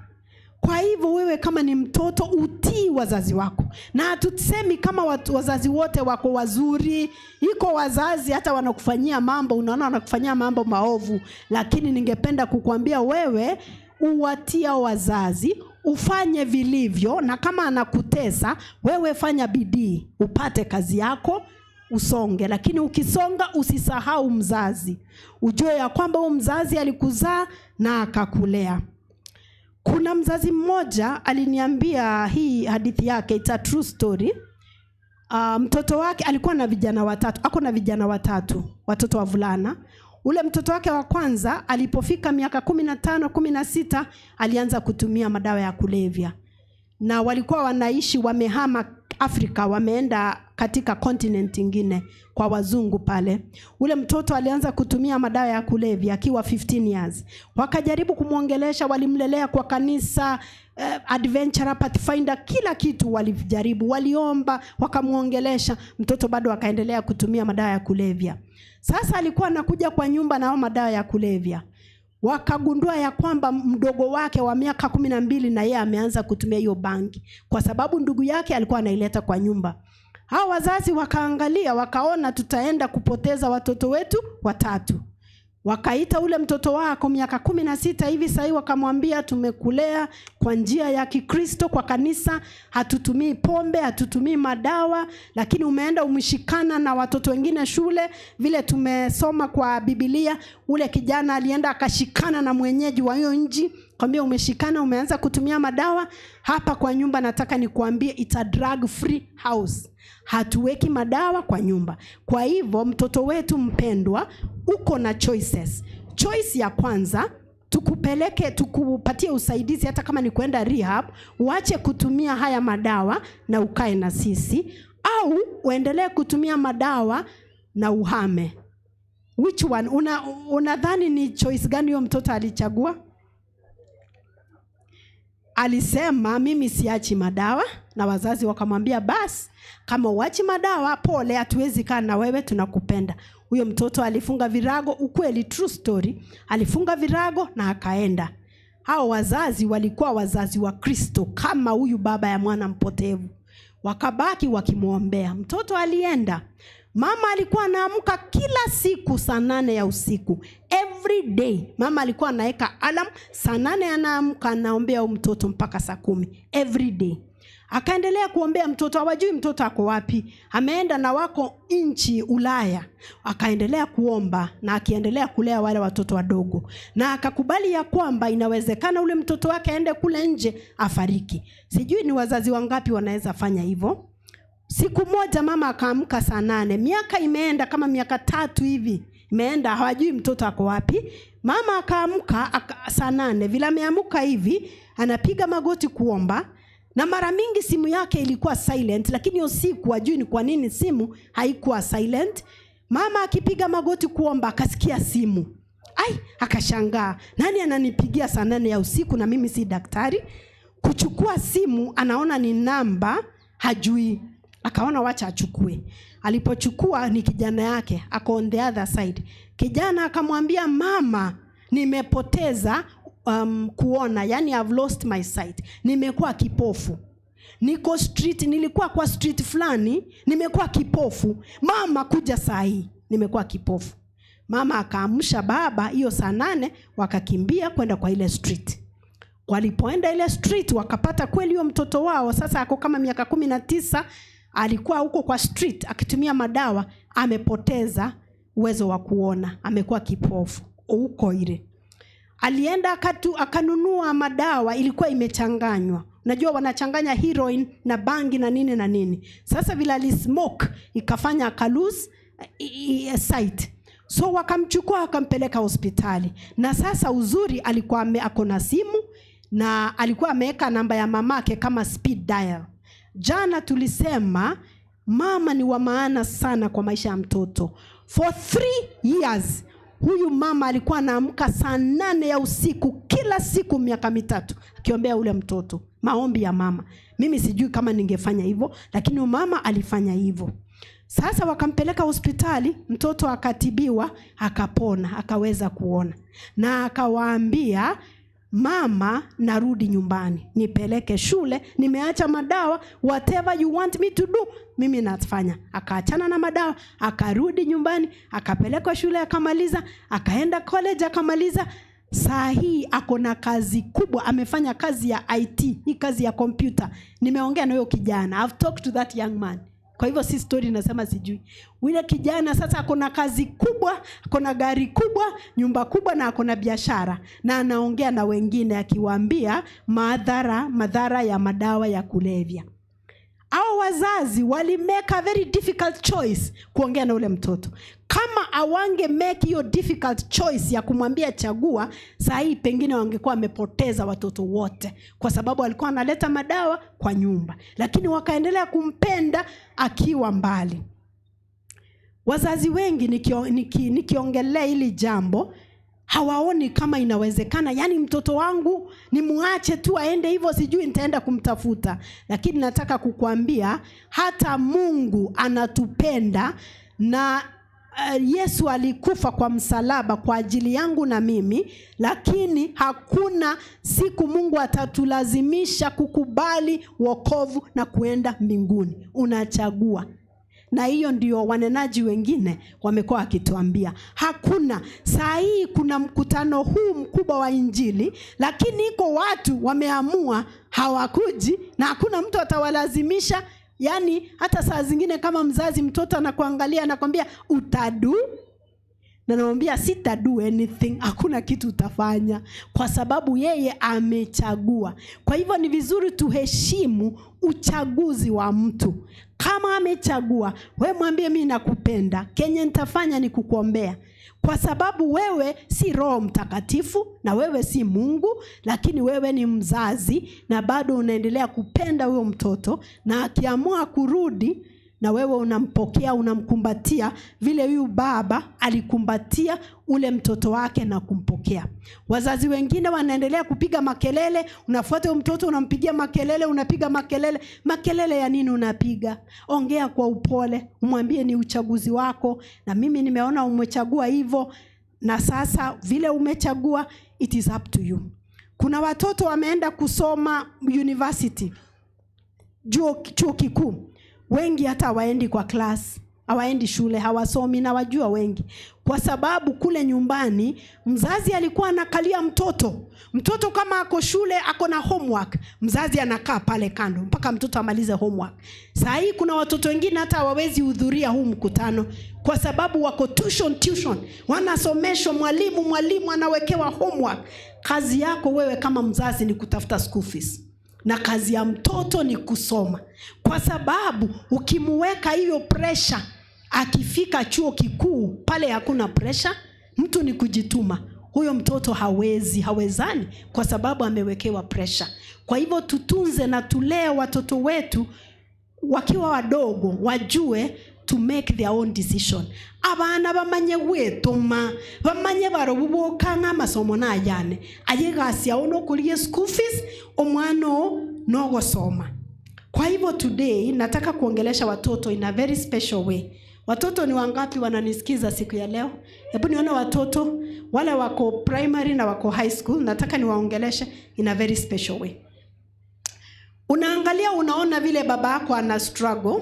Kwa hivyo wewe kama ni mtoto utii wazazi wako, na hatusemi kama wazazi wote wako wazuri. Iko wazazi hata wanakufanyia mambo, unaona wanakufanyia mambo maovu, lakini ningependa kukwambia wewe uwatia wazazi, ufanye vilivyo, na kama anakutesa wewe fanya bidii upate kazi yako usonge, lakini ukisonga usisahau mzazi, ujue ya kwamba huyu mzazi alikuzaa na akakulea. Kuna mzazi mmoja aliniambia hii hadithi yake, it's a true story. Mtoto wake alikuwa na vijana watatu, ako na vijana watatu, watoto wavulana. Ule mtoto wake wa kwanza alipofika miaka 15, 16 alianza kutumia madawa ya kulevya, na walikuwa wanaishi wamehama Afrika, wameenda katika continent ingine kwa wazungu pale. Ule mtoto alianza kutumia madawa ya kulevya akiwa 15 years. Wakajaribu kumwongelesha, walimlelea kwa kanisa, adventurer, pathfinder, kila kitu walijaribu, waliomba, wakamwongelesha, mtoto bado akaendelea kutumia madawa ya kulevya. Sasa alikuwa anakuja kwa nyumba na hao madawa ya kulevya, wakagundua ya kwamba mdogo wake wa miaka 12 na yeye ameanza kutumia hiyo bangi, kwa sababu ndugu yake alikuwa anaileta kwa nyumba. Hao wazazi wakaangalia, wakaona tutaenda kupoteza watoto wetu watatu. Wakaita ule mtoto wako miaka 16 hivi sahii, wakamwambia tumekulea kwa njia ya Kikristo kwa kanisa, hatutumii pombe, hatutumii madawa, lakini umeenda umeshikana na watoto wengine shule, vile tumesoma kwa Biblia, ule kijana alienda akashikana na mwenyeji wa hiyo nchi, kwambia umeshikana, umeanza kutumia madawa hapa kwa nyumba. Nataka nikuambie it's a drug free house, hatuweki madawa kwa nyumba. Kwa hivyo mtoto wetu mpendwa, uko na choices. Choice ya kwanza, tukupeleke tukupatie usaidizi, hata kama ni kwenda rehab, uache kutumia haya madawa na ukae na sisi, au uendelee kutumia madawa na uhame. Which one? Unadhani ni choice gani huyo mtoto alichagua? Alisema mimi siachi madawa, na wazazi wakamwambia basi, kama uachi madawa, pole, hatuwezi kaa na wewe, tunakupenda. Huyo mtoto alifunga virago, ukweli, true story, alifunga virago na akaenda. Hao wazazi walikuwa wazazi wa Kristo kama huyu baba ya mwana mpotevu, wakabaki wakimwombea. Mtoto alienda. Mama alikuwa anaamka kila siku saa 8 ya usiku, every day. Mama alikuwa anaweka alarm saa 8, anaamka anaombea huyu mtoto mpaka saa 10 every day. Akaendelea kuombea mtoto, hawajui mtoto ako wapi, ameenda na wako nchi Ulaya. Akaendelea kuomba na akiendelea kulea wale watoto wadogo, na akakubali ya kwamba inawezekana ule mtoto wake aende kule nje afariki. Sijui ni wazazi wangapi wanaweza fanya hivyo. Siku moja mama akaamka saa 8, miaka imeenda kama miaka 3 hivi imeenda, hawajui mtoto ako wapi. Mama akaamka saa 8, vile ameamka hivi anapiga magoti kuomba, na mara mingi simu yake ilikuwa silent, lakini hiyo siku hajui ni kwa nini simu haikuwa silent. Mama akipiga magoti kuomba akasikia simu. Ai, akashangaa, nani ananipigia saa 8 ya usiku na mimi si daktari? Kuchukua simu anaona ni namba hajui, akaona wacha achukue. Alipochukua ni kijana yake, ako on the other side. Kijana akamwambia, mama, nimepoteza kuona, yani I've lost my sight, nimekuwa kipofu, niko street, nilikuwa kwa street fulani, nimekuwa kipofu, mama kuja saa hii, nimekuwa kipofu. Mama akaamsha baba hiyo saa 8, wakakimbia kwenda kwa ile street. Walipoenda ile street wakapata kweli huyo mtoto wao sasa ako kama miaka 19, alikuwa huko kwa street akitumia madawa, amepoteza uwezo wa kuona, amekuwa kipofu huko ile. Alienda akanunua madawa, ilikuwa imechanganywa. Unajua wanachanganya heroin na bangi na nini na nini. Sasa vile alismoke ikafanya akalose sight. So wakamchukua wakampeleka hospitali. Na sasa uzuri alikuwa ako na simu Na alikuwa ameweka namba ya mamake kama speed dial. Jana tulisema mama ni wa maana sana kwa maisha ya mtoto. For 3 years huyu mama alikuwa anaamka saa 8 ya usiku kila siku, miaka 3, akiombea ule mtoto. Maombi ya mama. Mimi sijui kama ningefanya hivyo, lakini huyu mama alifanya hivyo. Sasa wakampeleka hospitali, mtoto akatibiwa, akapona, akaweza kuona, na akawaambia, "Mama, narudi nyumbani, nipeleke shule, nimeacha madawa, whatever you want me to do, mimi nafanya." Akaachana na madawa, akarudi nyumbani, akapelekwa shule, akamaliza, akaenda college, akamaliza. Saa hii ako na kazi kubwa, amefanya kazi ya IT, hii kazi ya kompyuta. Nimeongea na huyo kijana, I've talked to that young man. Kwa hivyo si story nasema sijui. Yule kijana sasa ako na kazi kubwa, ako na gari kubwa, nyumba kubwa na ako na biashara, na anaongea na wengine akiwaambia madhara ya madawa ya kulevya. Hao wazazi wali make a very difficult choice kuongea na ule mtoto. Kama awange make hiyo difficult choice ya kumwambia chagua, saa hii pengine wangekuwa wamepoteza watoto wote, kwa sababu alikuwa analeta madawa kwa nyumba, lakini wakaendelea kumpenda akiwa mbali. Wazazi wengi nikiongelea hili jambo hawaoni kama inawezekana, yaani mtoto wangu nimuache tu aende hivyo, sijui nitaenda kumtafuta. Lakini nataka kukuambia hata Mungu anatupenda na Yesu alikufa kwa msalaba kwa ajili yangu na mimi, lakini hakuna siku Mungu atatulazimisha kukubali wokovu na kuenda mbinguni. Unachagua, na hiyo ndio wanenaji wengine wamekuwa wakituambia. Hakuna saa hii kuna mkutano huu mkubwa wa Injili, lakini iko watu wameamua hawakuji na hakuna mtu atawalazimisha. Yaani hata saa zingine kama mzazi, mtoto anakuangalia, anakwambia, "Utado?" Na namwambia, "Sitado anything, hakuna kitu utafanya," kwa sababu yeye amechagua. Kwa hivyo ni vizuri tuheshimu uchaguzi wa mtu. Kama amechagua, we mwambie, "Mi nakupenda, kenye nitafanya ni kukuombea," kwa sababu wewe si Roho Mtakatifu na wewe si Mungu, lakini wewe ni mzazi na bado unaendelea kupenda huyo mtoto, na akiamua kurudi na wewe unampokea, unamkumbatia vile huyu baba alikumbatia ule mtoto wake na kumpokea. Wazazi wengine wanaendelea kupiga makelele, unafuata huyo mtoto, unampigia makelele, unapiga makelele. Makelele ya nini unapiga? Ongea kwa upole, umwambie ni uchaguzi wako, na mimi nimeona umechagua hivyo, na sasa vile umechagua, it is up to you. Kuna watoto wameenda kusoma university, chuo kikuu, wengi hata hawaendi kwa class, hawaendi shule, hawasomi, na wajua wengi, kwa sababu kule nyumbani mzazi alikuwa anakalia mtoto. Mtoto kama ako shule, ako na homework, mzazi anakaa pale kando mpaka mtoto amalize homework. Saa hii kuna watoto wengine hata hawawezi hudhuria huu mkutano kwa sababu wako tuition, tuition, wanasomeshwa, mwalimu anawekewa homework. Kazi yako wewe kama mzazi ni kutafuta school fees na kazi ya mtoto ni kusoma, kwa sababu ukimuweka hiyo pressure, akifika chuo kikuu pale hakuna pressure, mtu ni kujituma. Huyo mtoto hawezi, hawezani, kwa sababu amewekewa pressure. Kwa hivyo tutunze na tulee watoto wetu wakiwa wadogo, wajue to make their own decision. Abana bamanye gwituma, bamanye barobubokang'a amasomo nayane aye gasi yao nokuria school fees, omwana oo nogosoma. Kwa hivyo today nataka kuongelesha watoto in a very special way. Watoto ni wangapi wananisikiza siku ya leo? Hebu nione watoto wale wako primary na wako high school, nataka niwaongeleshe in a very special way. Unaangalia, unaona vile baba yako ana struggle,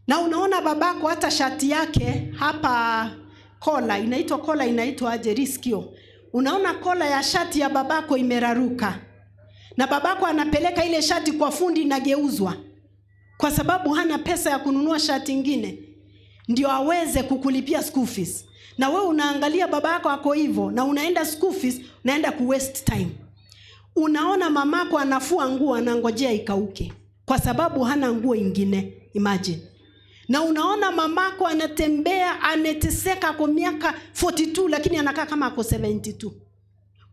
na unaona babako hata shati yake hapa kola inaitwa, kola inaitwa aje, riskio. Unaona kola ya shati ya babako imeraruka, na babako anapeleka ile shati kwa fundi, inageuzwa kwa sababu hana pesa ya kununua shati ingine ndio aweze kukulipia school fees. Na wewe unaangalia babako ako hivyo, na unaenda school fees, unaenda ku waste time. Unaona mamako anafua nguo, anangojea ikauke kwa sababu hana nguo ingine. Imagine. Na unaona mamako anatembea, anateseka, kwa miaka 42 lakini anakaa kama ako 72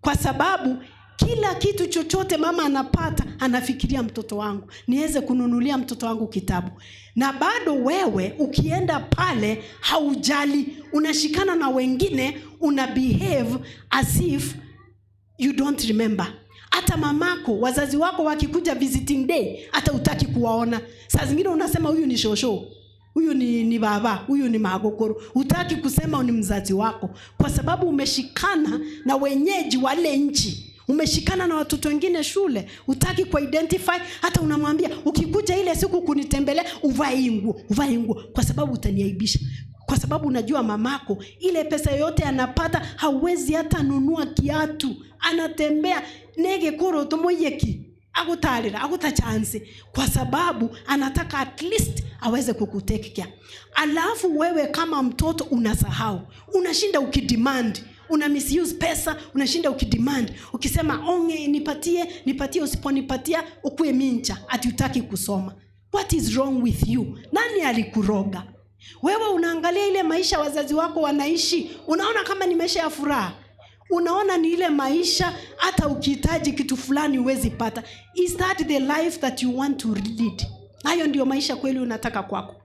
kwa sababu Kila kitu chochote mama anapata, anafikiria mtoto wangu, niweze kununulia mtoto wangu kitabu. Na bado wewe ukienda pale haujali, unashikana na wengine, una behave as if you don't remember. Hata mamako, wazazi wako wakikuja visiting day, hata utaki kuwaona. Saa zingine unasema huyu ni shosho, huyu ni baba, huyu ni magokoro. Hutaki kusema ni mzazi wako kwa sababu umeshikana na wenyeji wale nchi, umeshikana na watoto wengine shule, hutaki kuidentify. Hata unamwambia ukikuja ile siku kunitembelea, uvae hii nguo, uvae hii nguo, kwa sababu utaniaibisha, kwa sababu unajua mamako ile pesa yoyote anapata hauwezi hata nunua kiatu, anatembea nege koro tomoyeki agutarira aguta chance, kwa sababu anataka at least aweze kukutake care. Alafu wewe kama mtoto unasahau, unashinda ukidemand, una misuse pesa, unashinda ukidemand, ukisema onge nipatie, nipatie, usiponipatia ukue mincha, ati hutaki kusoma. What is wrong with you? Nani alikuroga? Wewe unaangalia ile maisha wazazi wako wanaishi, unaona kama ni maisha ya furaha, unaona ni ile maisha hata ukihitaji kitu fulani huwezi pata. Is that the life that you want to lead? Hayo ndio maisha kweli unataka kwako?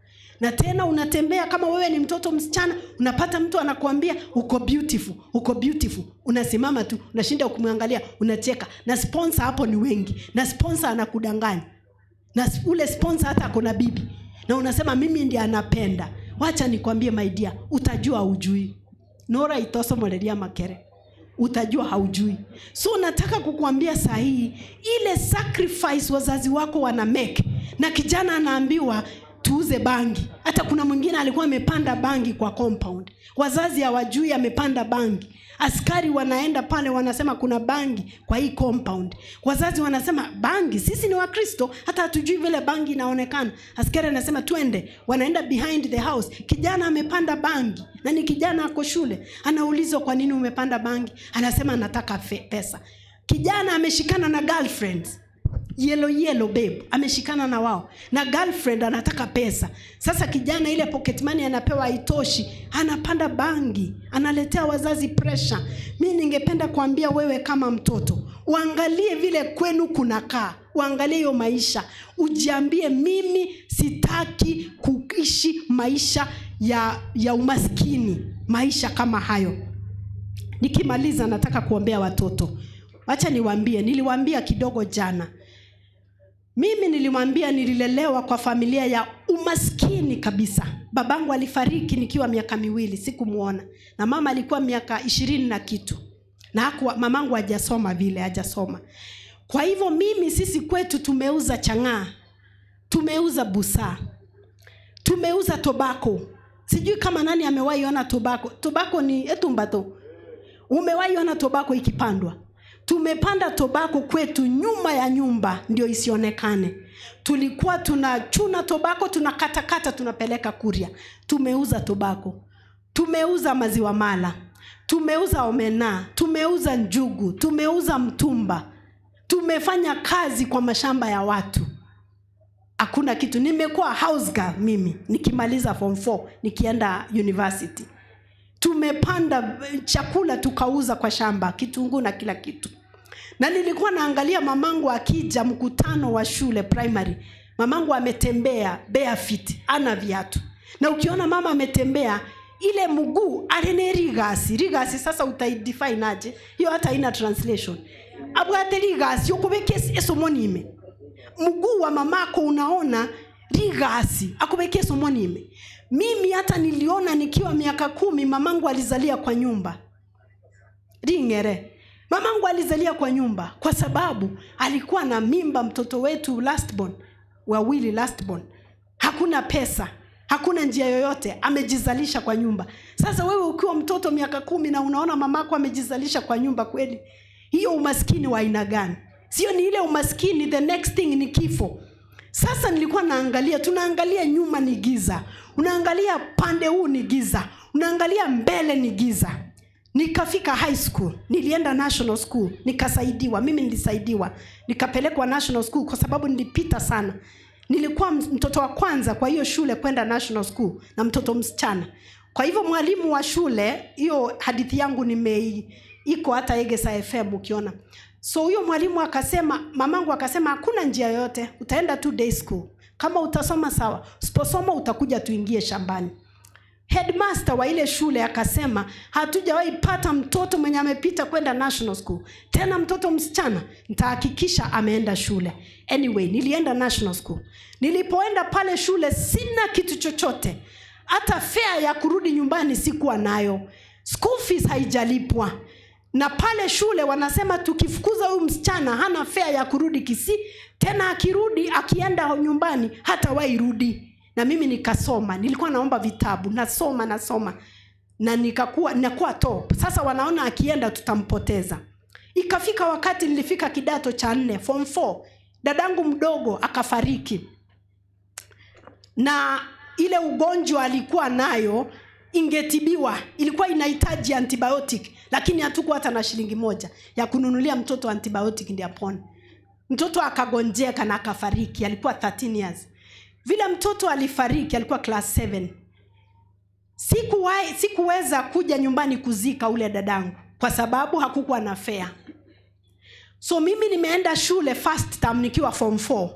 Na tena unatembea kama wewe ni mtoto msichana, unapata mtu anakuambia uko beautiful, uko beautiful, unasimama tu, unashinda ukimwangalia, unacheka. Na sponsor hapo ni wengi, na sponsor anakudanganya, na ule sponsor hata ako na bibi, na unasema mimi ndiye anapenda. Wacha nikwambie my dear, utajua hujui. Nora itosomoleria makere, utajua haujui. So nataka kukuambia saa hii, ile sacrifice wazazi wako wana make, na kijana anaambiwa tuuze bangi. Hata kuna mwingine alikuwa amepanda bangi kwa compound, wazazi hawajui amepanda bangi. Askari wanaenda pale wanasema kuna bangi kwa hii compound. Wazazi wanasema bangi, sisi ni Wakristo, hata hatujui vile bangi inaonekana. Askari anasema twende, wanaenda behind the house. Kijana amepanda bangi na ni kijana ako shule. Anaulizwa kwa nini umepanda bangi? Anasema anataka pesa. Kijana ameshikana na girlfriends, yellow yellow babe, ameshikana na wao na girlfriend anataka pesa. Sasa kijana ile pocket money anapewa haitoshi, anapanda bangi, analetea wazazi pressure. Mi ningependa kuambia wewe kama mtoto, uangalie vile kwenu kunakaa, uangalie hiyo maisha, ujiambie mimi sitaki kuishi maisha ya umaskini, maisha kama hayo. Nikimaliza nataka kuombea watoto. Wacha niwaambie, niliwaambia kidogo jana. Mimi nilimwambia nililelewa kwa familia ya umaskini kabisa. Babangu alifariki nikiwa miaka 2, sikumuona. Na mama alikuwa miaka 20 na kitu. Na hakuwa, mamangu hajasoma vile, hajasoma. Kwa hivyo mimi, sisi kwetu tumeuza chang'aa, tumeuza busaa, tumeuza tobacco. Sijui kama nani amewahi ona tobacco. Tobacco ni etumbato. Umewahi ona tobacco ikipandwa? Tumepanda tobacco kwetu nyuma ya nyumba ndio isionekane. Tulikuwa tunachuna tobacco, tunakatakata, tunapeleka kuria. Tumeuza tobacco, tumeuza maziwa mala, tumeuza omena, tumeuza njugu, tumeuza mtumba. Tumefanya kazi kwa mashamba ya watu. Hakuna kitu. Nimekuwa house girl mimi nikimaliza form 4 nikienda university. Tumepanda chakula tukauza kwa shamba, kitunguu na kila kitu. Na nilikuwa naangalia mamangu akija mkutano wa shule primary. Mamangu ametembea barefoot, ana viatu. Na ukiona mama ametembea ile mguu arene rigasi, rigasi sasa utaidefine aje? Hiyo hata haina translation. Abwate rigasi ukubeke esomonime. Mguu wa mamako unaona rigasi, akubeke esomonime. Mimi hata niliona nikiwa miaka 10 mamangu alizalia kwa nyumba. Ringere. Mamangu alizalia kwa nyumba kwa sababu alikuwa na mimba mtoto wetu last born, wawili last born. Hakuna pesa, hakuna njia yoyote, amejizalisha kwa nyumba. Sasa wewe ukiwa mtoto miaka 10 na unaona mamako amejizalisha kwa nyumba kweli, hiyo umaskini wa aina gani? Sio ni ile umaskini, the next thing ni kifo. Sasa nilikuwa naangalia, tunaangalia nyuma ni giza, unaangalia pande huu ni giza, unaangalia mbele ni giza. Nikafika high school, nilienda national school, nikasaidiwa, mimi nilisaidiwa. Nikapelekwa national school kwa sababu nilipita sana. Nilikuwa mtoto wa kwanza kwa hiyo shule kwenda national school na mtoto msichana. Kwa hivyo mwalimu wa shule, hiyo hadithi yangu iko hata Egesa FM ukiona. So huyo mwalimu akasema, mamangu akasema, "Hakuna njia yoyote, utaenda tu day school. Kama utasoma sawa, usiposoma utakuja tuingie shambani." Headmaster wa ile shule akasema, "Hatujawahi pata mtoto mwenye amepita kwenda national school, tena mtoto msichana, nitahakikisha ameenda shule." Anyway, nilienda national school. Nilipoenda pale shule sina kitu chochote, hata fare ya kurudi nyumbani sikuwa nayo, school fees haijalipwa, na pale shule wanasema tukifukuza huyu msichana hana fare ya kurudi Kisii tena, akirudi, akienda nyumbani hatawahi rudi. Na mimi nikasoma, nilikuwa naomba vitabu, nasoma, nasoma na nikakuwa nakuwa top. Sasa wanaona akienda tutampoteza. Ikafika wakati nilifika kidato cha nne, form 4, dadangu mdogo akafariki, na ile ugonjwa alikuwa nayo ingetibiwa, ilikuwa inahitaji antibiotic, lakini hatukuwa hata na shilingi moja ya kununulia mtoto antibiotic ndio apone. Mtoto akagonjeka na akafariki, alikuwa 13 years. Vile mtoto alifariki, alikuwa class 7. Sikuweza kuja nyumbani kuzika ule dadangu kwa sababu hakukuwa na fare. So mimi nimeenda shule first term nikiwa form 4,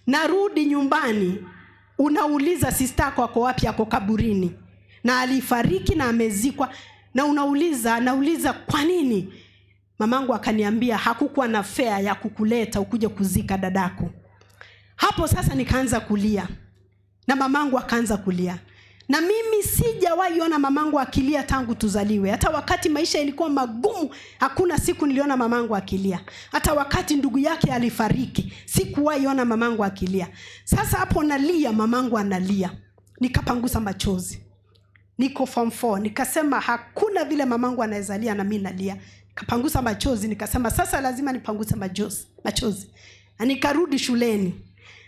narudi nyumbani, unauliza sister yako ako wapi? Ako kaburini, na alifariki na amezikwa. Na unauliza, nauliza kwa nini? Mamangu akaniambia hakukuwa na fare ya kukuleta ukuje kuzika dadako. Hapo sasa nikaanza kulia na mamangu akaanza kulia, na mimi sijawahi ona mamangu akilia tangu tuzaliwe. Hata wakati maisha ilikuwa magumu, hakuna siku niliona mamangu akilia. Hata wakati ndugu yake alifariki, sikuwahi ona mamangu akilia. Sasa hapo nalia, mamangu analia, nikapangusa machozi. Niko form 4, nikasema hakuna vile mamangu anaweza lia na mimi nalia. Nikapangusa machozi, nikasema sasa lazima nipanguse machozi, machozi. Na nikarudi shuleni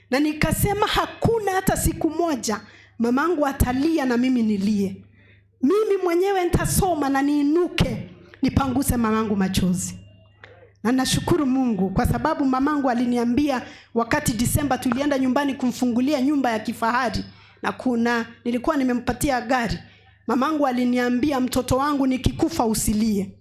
na nikasema hakuna hata siku moja mamangu atalia na mimi nilie. Mimi mwenyewe nitasoma na niinuke nipanguse mamangu machozi. Na nashukuru Mungu kwa sababu mamangu aliniambia wakati Disemba tulienda nyumbani kumfungulia nyumba ya kifahari na kuna nilikuwa nimempatia gari. Mamangu aliniambia, "Mtoto wangu, nikikufa usilie."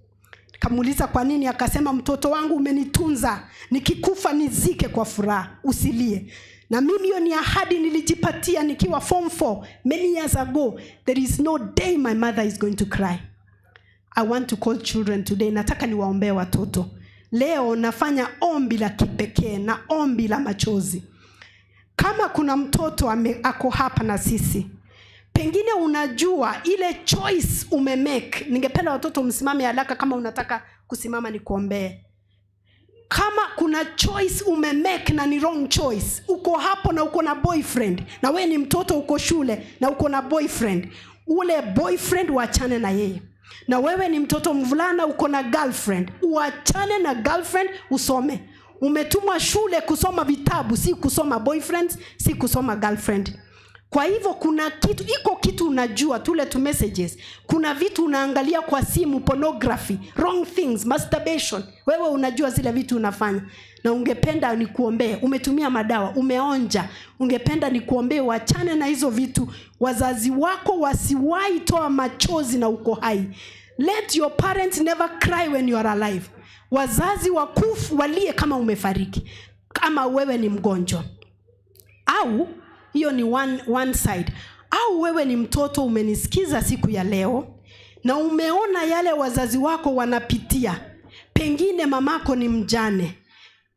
Nikamuuliza kwa nini, akasema, "Mtoto wangu, umenitunza, nikikufa nizike kwa furaha, usilie." Na mimi hiyo ni ahadi nilijipatia nikiwa form 4 many years ago. There is no day my mother is going to cry. I want to call children today. Nataka niwaombee watoto leo. Nafanya ombi la kipekee na ombi la machozi. Kama kuna mtoto ako hapa na sisi, pengine unajua ile choice umemake. Ningependa watoto msimame haraka, kama unataka kusimama nikuombee. Kama kuna choice umemake na ni wrong choice, uko hapo na uko na boyfriend, na we ni mtoto uko shule na uko na boyfriend, ule boyfriend uachane na yeye. Na wewe ni mtoto mvulana uko na girlfriend, uachane na girlfriend, usome. Umetumwa shule kusoma vitabu, si kusoma boyfriends, si kusoma girlfriend. Kwa hivyo kuna kitu, iko kitu unajua, tule tu messages, kuna vitu unaangalia kwa simu, pornography, wrong things, masturbation. Wewe unajua zile vitu unafanya na ungependa nikuombee. Umetumia madawa, umeonja, ungependa nikuombee uachane na hizo vitu. Wazazi wako wasiwahi toa machozi na uko hai. Let your parents never cry when you are alive. Wazazi wakufu walie kama umefariki, kama wewe ni mgonjwa. Au hiyo ni one side. Au wewe ni mtoto umenisikiza siku ya leo na umeona yale wazazi wako wanapitia. Pengine mamako ni mjane,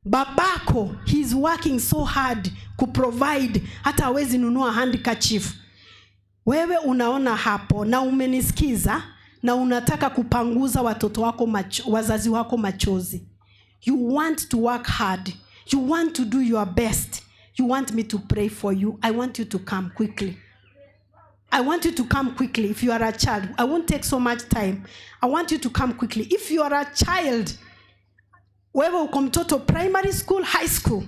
babako he's working so hard kuprovide, hata hawezi nunua handkerchief. Wewe unaona hapo na umenisikiza na unataka kupanguza watoto wako wazazi wako machozi. You want to work hard, you want to do your best, you want me to pray for you. I want you to come quickly. I want you to come quickly if you are a child. I won't take so much time. I want you to come quickly. If you are a child, wewe uko mtoto primary school, high school,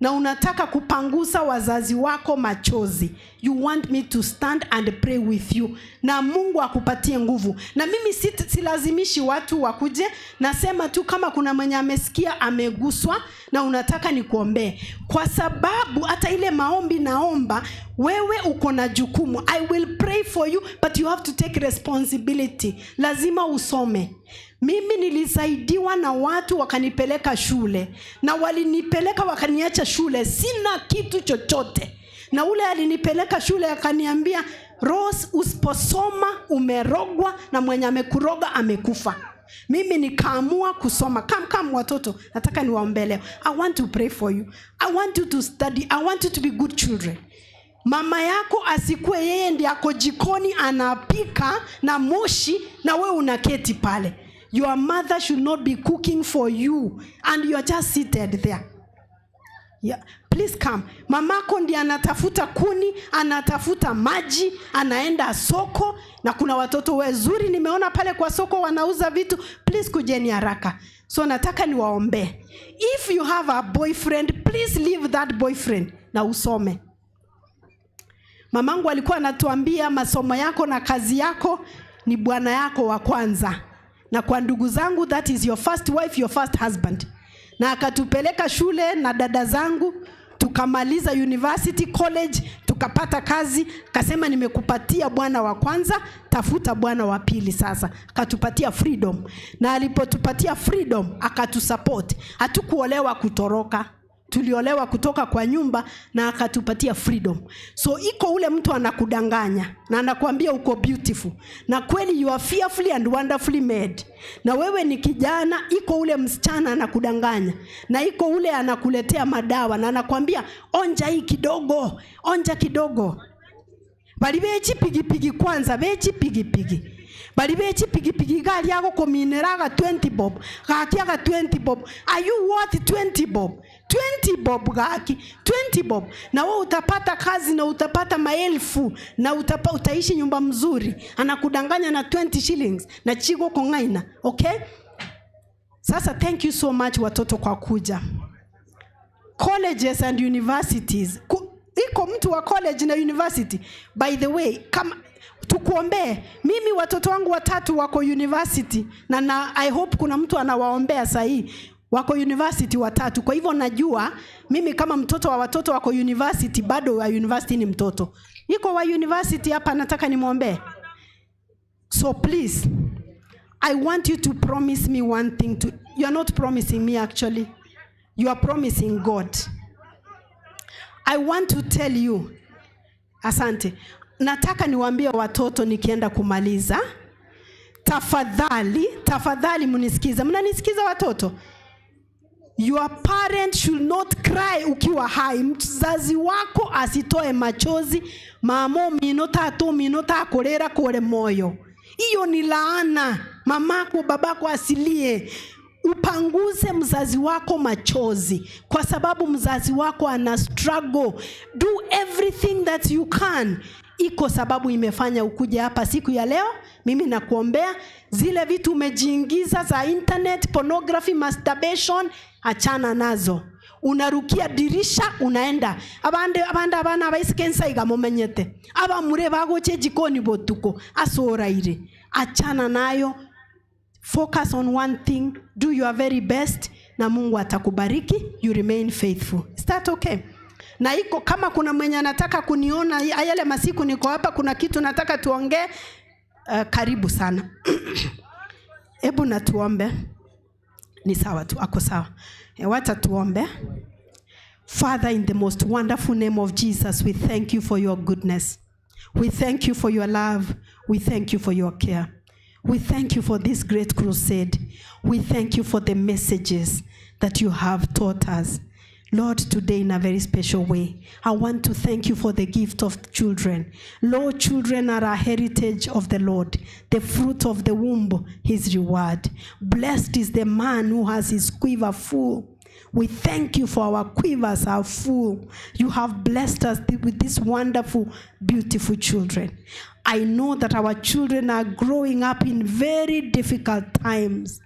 na unataka kupangusa wazazi wako machozi, you want me to stand and pray with you na Mungu akupatie nguvu. Na mimi silazimishi watu wakuje, nasema tu kama kuna mwenye amesikia ameguswa na unataka nikuombee, kwa sababu hata ile maombi naomba, wewe uko na jukumu. I will pray for you, but you have to take responsibility. Lazima usome. Mimi nilisaidiwa na watu wakanipeleka shule, na walinipeleka wakaniacha shule sina kitu chochote. Na ule alinipeleka shule akaniambia, "Rose, usiposoma umerogwa na mwenye amekuroga amekufa." Mimi nikaamua kusoma. Come, come, watoto, nataka niwaombee leo. I want to pray for you. I want you to study. I want you to be good children. Mama yako asikuwe yeye ndiye ako jikoni anapika na moshi na wewe unaketi pale. Your mother should not be cooking for you and you are just seated there. Yeah. Please come. Mamako ndiye anatafuta kuni, anatafuta maji, anaenda soko, na kuna watoto wazuri nimeona pale kwa soko wanauza vitu. Please kujeni haraka. So nataka niwaombee. If you have a boyfriend, please leave that boyfriend na usome. Mamangu alikuwa anatuambia, masomo yako na kazi yako ni bwana yako wa kwanza. Na kwa ndugu zangu, that is your first wife, your first husband. Na akatupeleka shule na dada zangu, tukamaliza university college, tukapata kazi. Akasema, "Nimekupatia bwana wa kwanza, tafuta bwana wa pili sasa." Akatupatia freedom, na alipotupatia freedom akatusupport. Hatukuolewa kutoroka, tuliolewa kutoka kwa nyumba na akatupatia freedom. So iko ule mtu anakudanganya na anakuambia uko beautiful, na kweli you are fearfully and wonderfully made, na wewe ni kijana. Iko ule msichana anakudanganya, na iko ule anakuletea madawa na anakuambia, "Onja hii kidogo, onja kidogo." Bali bechipigipigi kwanza, bechipigipigi, bali bechipigipigi gali agokominera 20 bob, gaki aga 20 bob. Are you worth 20 bob? 20 bob, gaki 20 bob, na wewe utapata kazi na utapata maelfu na utaishi nyumba mzuri. Anakudanganya na 20 shillings na chigo kongaina. Okay, sasa thank you so much, watoto, kwa kuja. Colleges and universities. Iko mtu wa college na university? By the way, kama tukuombee. Mimi watoto wangu watatu wako university na I hope kuna mtu anawaombea sahii. Wako university watatu. Kwa hivyo najua mimi kama mtoto wa watoto wako university, bado wa university ni mtoto. Iko wa university hapa nataka nimwombee? So please, I want you to promise me one thing. You are not promising me, actually. You are promising God. I want to tell you. Asante. Nataka niwaambie watoto nikienda kumaliza. Tafadhali, tafadhali mnisikize. Mnanisikiza, watoto? Your parent should not cry ukiwa hai. Mzazi wako asitoe machozi. Mamo mino tatu mino takurera kule moyo. Hiyo ni laana. Mamako, babako asilie. Upanguze mzazi wako machozi, kwa sababu mzazi wako ana struggle. Do everything that you can. Iko sababu imefanya ukuje hapa siku ya leo. Mimi nakuombea zile vitu umejiingiza za internet, pornography, masturbation, achana nazo. Unarukia dirisha unaenda abande abande abana abaisike nsaiga mumenyete abamure bagoche jikoni botuko asoraire. Achana nayo. Focus on one thing, do your very best na Mungu atakubariki. You remain faithful. Is that okay? Na iko kama kuna mwenye anataka kuniona yale masiku niko hapa, kuna kitu nataka tuongee, karibu sana. Hebu na tuombe. Ni sawa tu, ako sawa. Wacha tuombe. Father, in the most wonderful name of Jesus, we thank you for your goodness. We thank you for your love. We thank you for your care. We thank you for this great crusade. We thank you for the messages that you have taught us. Lord, today in a very special way, I want to thank you for the gift of children. Lord, children are a heritage of the Lord, the fruit of the womb, his reward. Blessed is the man who has his quiver full. We thank you for our quivers are full. You have blessed us with these wonderful, beautiful children. I know that our children are growing up in very difficult times.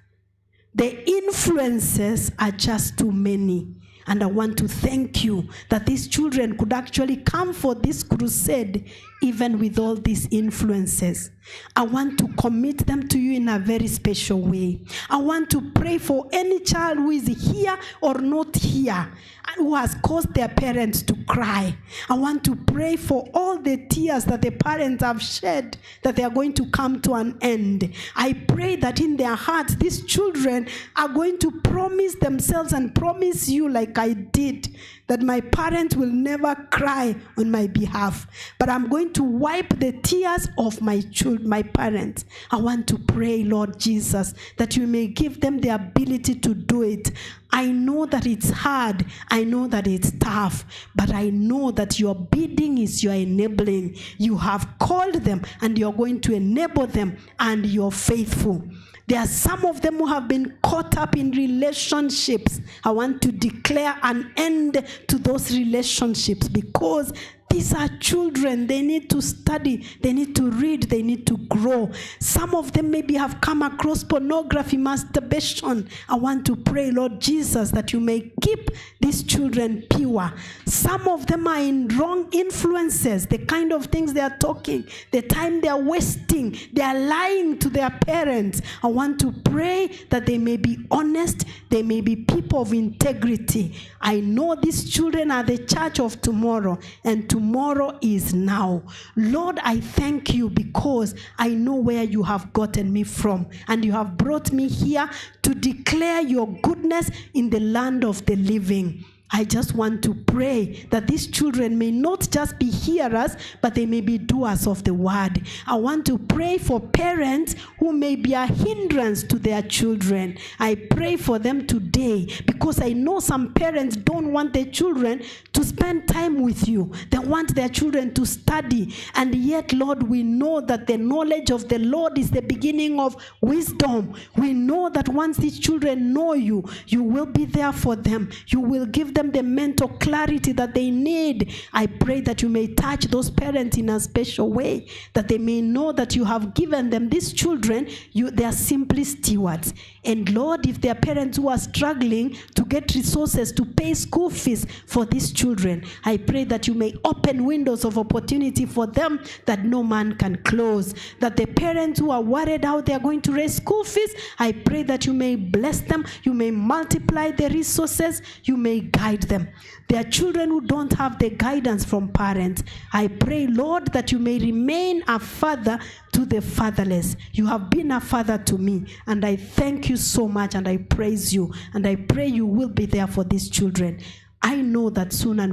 The influences are just too many. And I want to thank you that these children could actually come for this crusade, even with all these influences. I want to commit them to you in a very special way. I want to pray for any child who is here or not here, who has caused their parents to cry. I want to pray for all the tears that the parents have shed, that they are going to come to an end. I pray that in their hearts, these children are going to promise themselves and promise you, like I did, that my parents will never cry on my behalf, but I'm going to wipe the tears of my children, my parents. I want to pray, Lord Jesus, that you may give them the ability to do it. I know that it's hard. I know that it's tough, but I know that your bidding is your enabling. You have called them and you're going to enable them, and you're faithful. There are some of them who have been caught up in relationships. I want to declare an end to those relationships, because these are children. They need to study. They need to read. They need to grow. Some of them maybe have come across pornography, masturbation. I want to pray, Lord Jesus, that you may keep these children pure. Some of them are in wrong influences, the kind of things they are talking, the time they are wasting, they are lying to their parents. I want to pray that they may be honest, they may be people of integrity. I know these children are the church of tomorrow, and tomorrow is now. Lord, I thank you because I know where you have gotten me from, and you have brought me here to declare your goodness in the land of the living. I just want to pray that these children may not just be hearers, but they may be doers of the word. I want to pray for parents who may be a hindrance to their children. I pray for them today, because I know some parents don't want their children to spend time with you. They want their children to study. And yet, Lord, we know that the knowledge of the Lord is the beginning of wisdom. We know that once these children know you, you will be there for them. You will give them the mental clarity that they need. I pray that you may touch those parents in a special way, that they may know that you have given them these children. They are simply stewards. And Lord, if there are parents who are struggling to get resources to pay school fees for these children, I pray that you may open windows of opportunity for them that no man can close. That the parents who are worried how they are going to raise school fees, I pray that you may bless them, you may multiply the resources, you may guide them. There are children who don't have the guidance from parents. I pray, Lord, that you may remain a father to the fatherless. You have been a father to me, and I thank you so much, and I praise you, and I pray you will be there for these children. I know that soon and very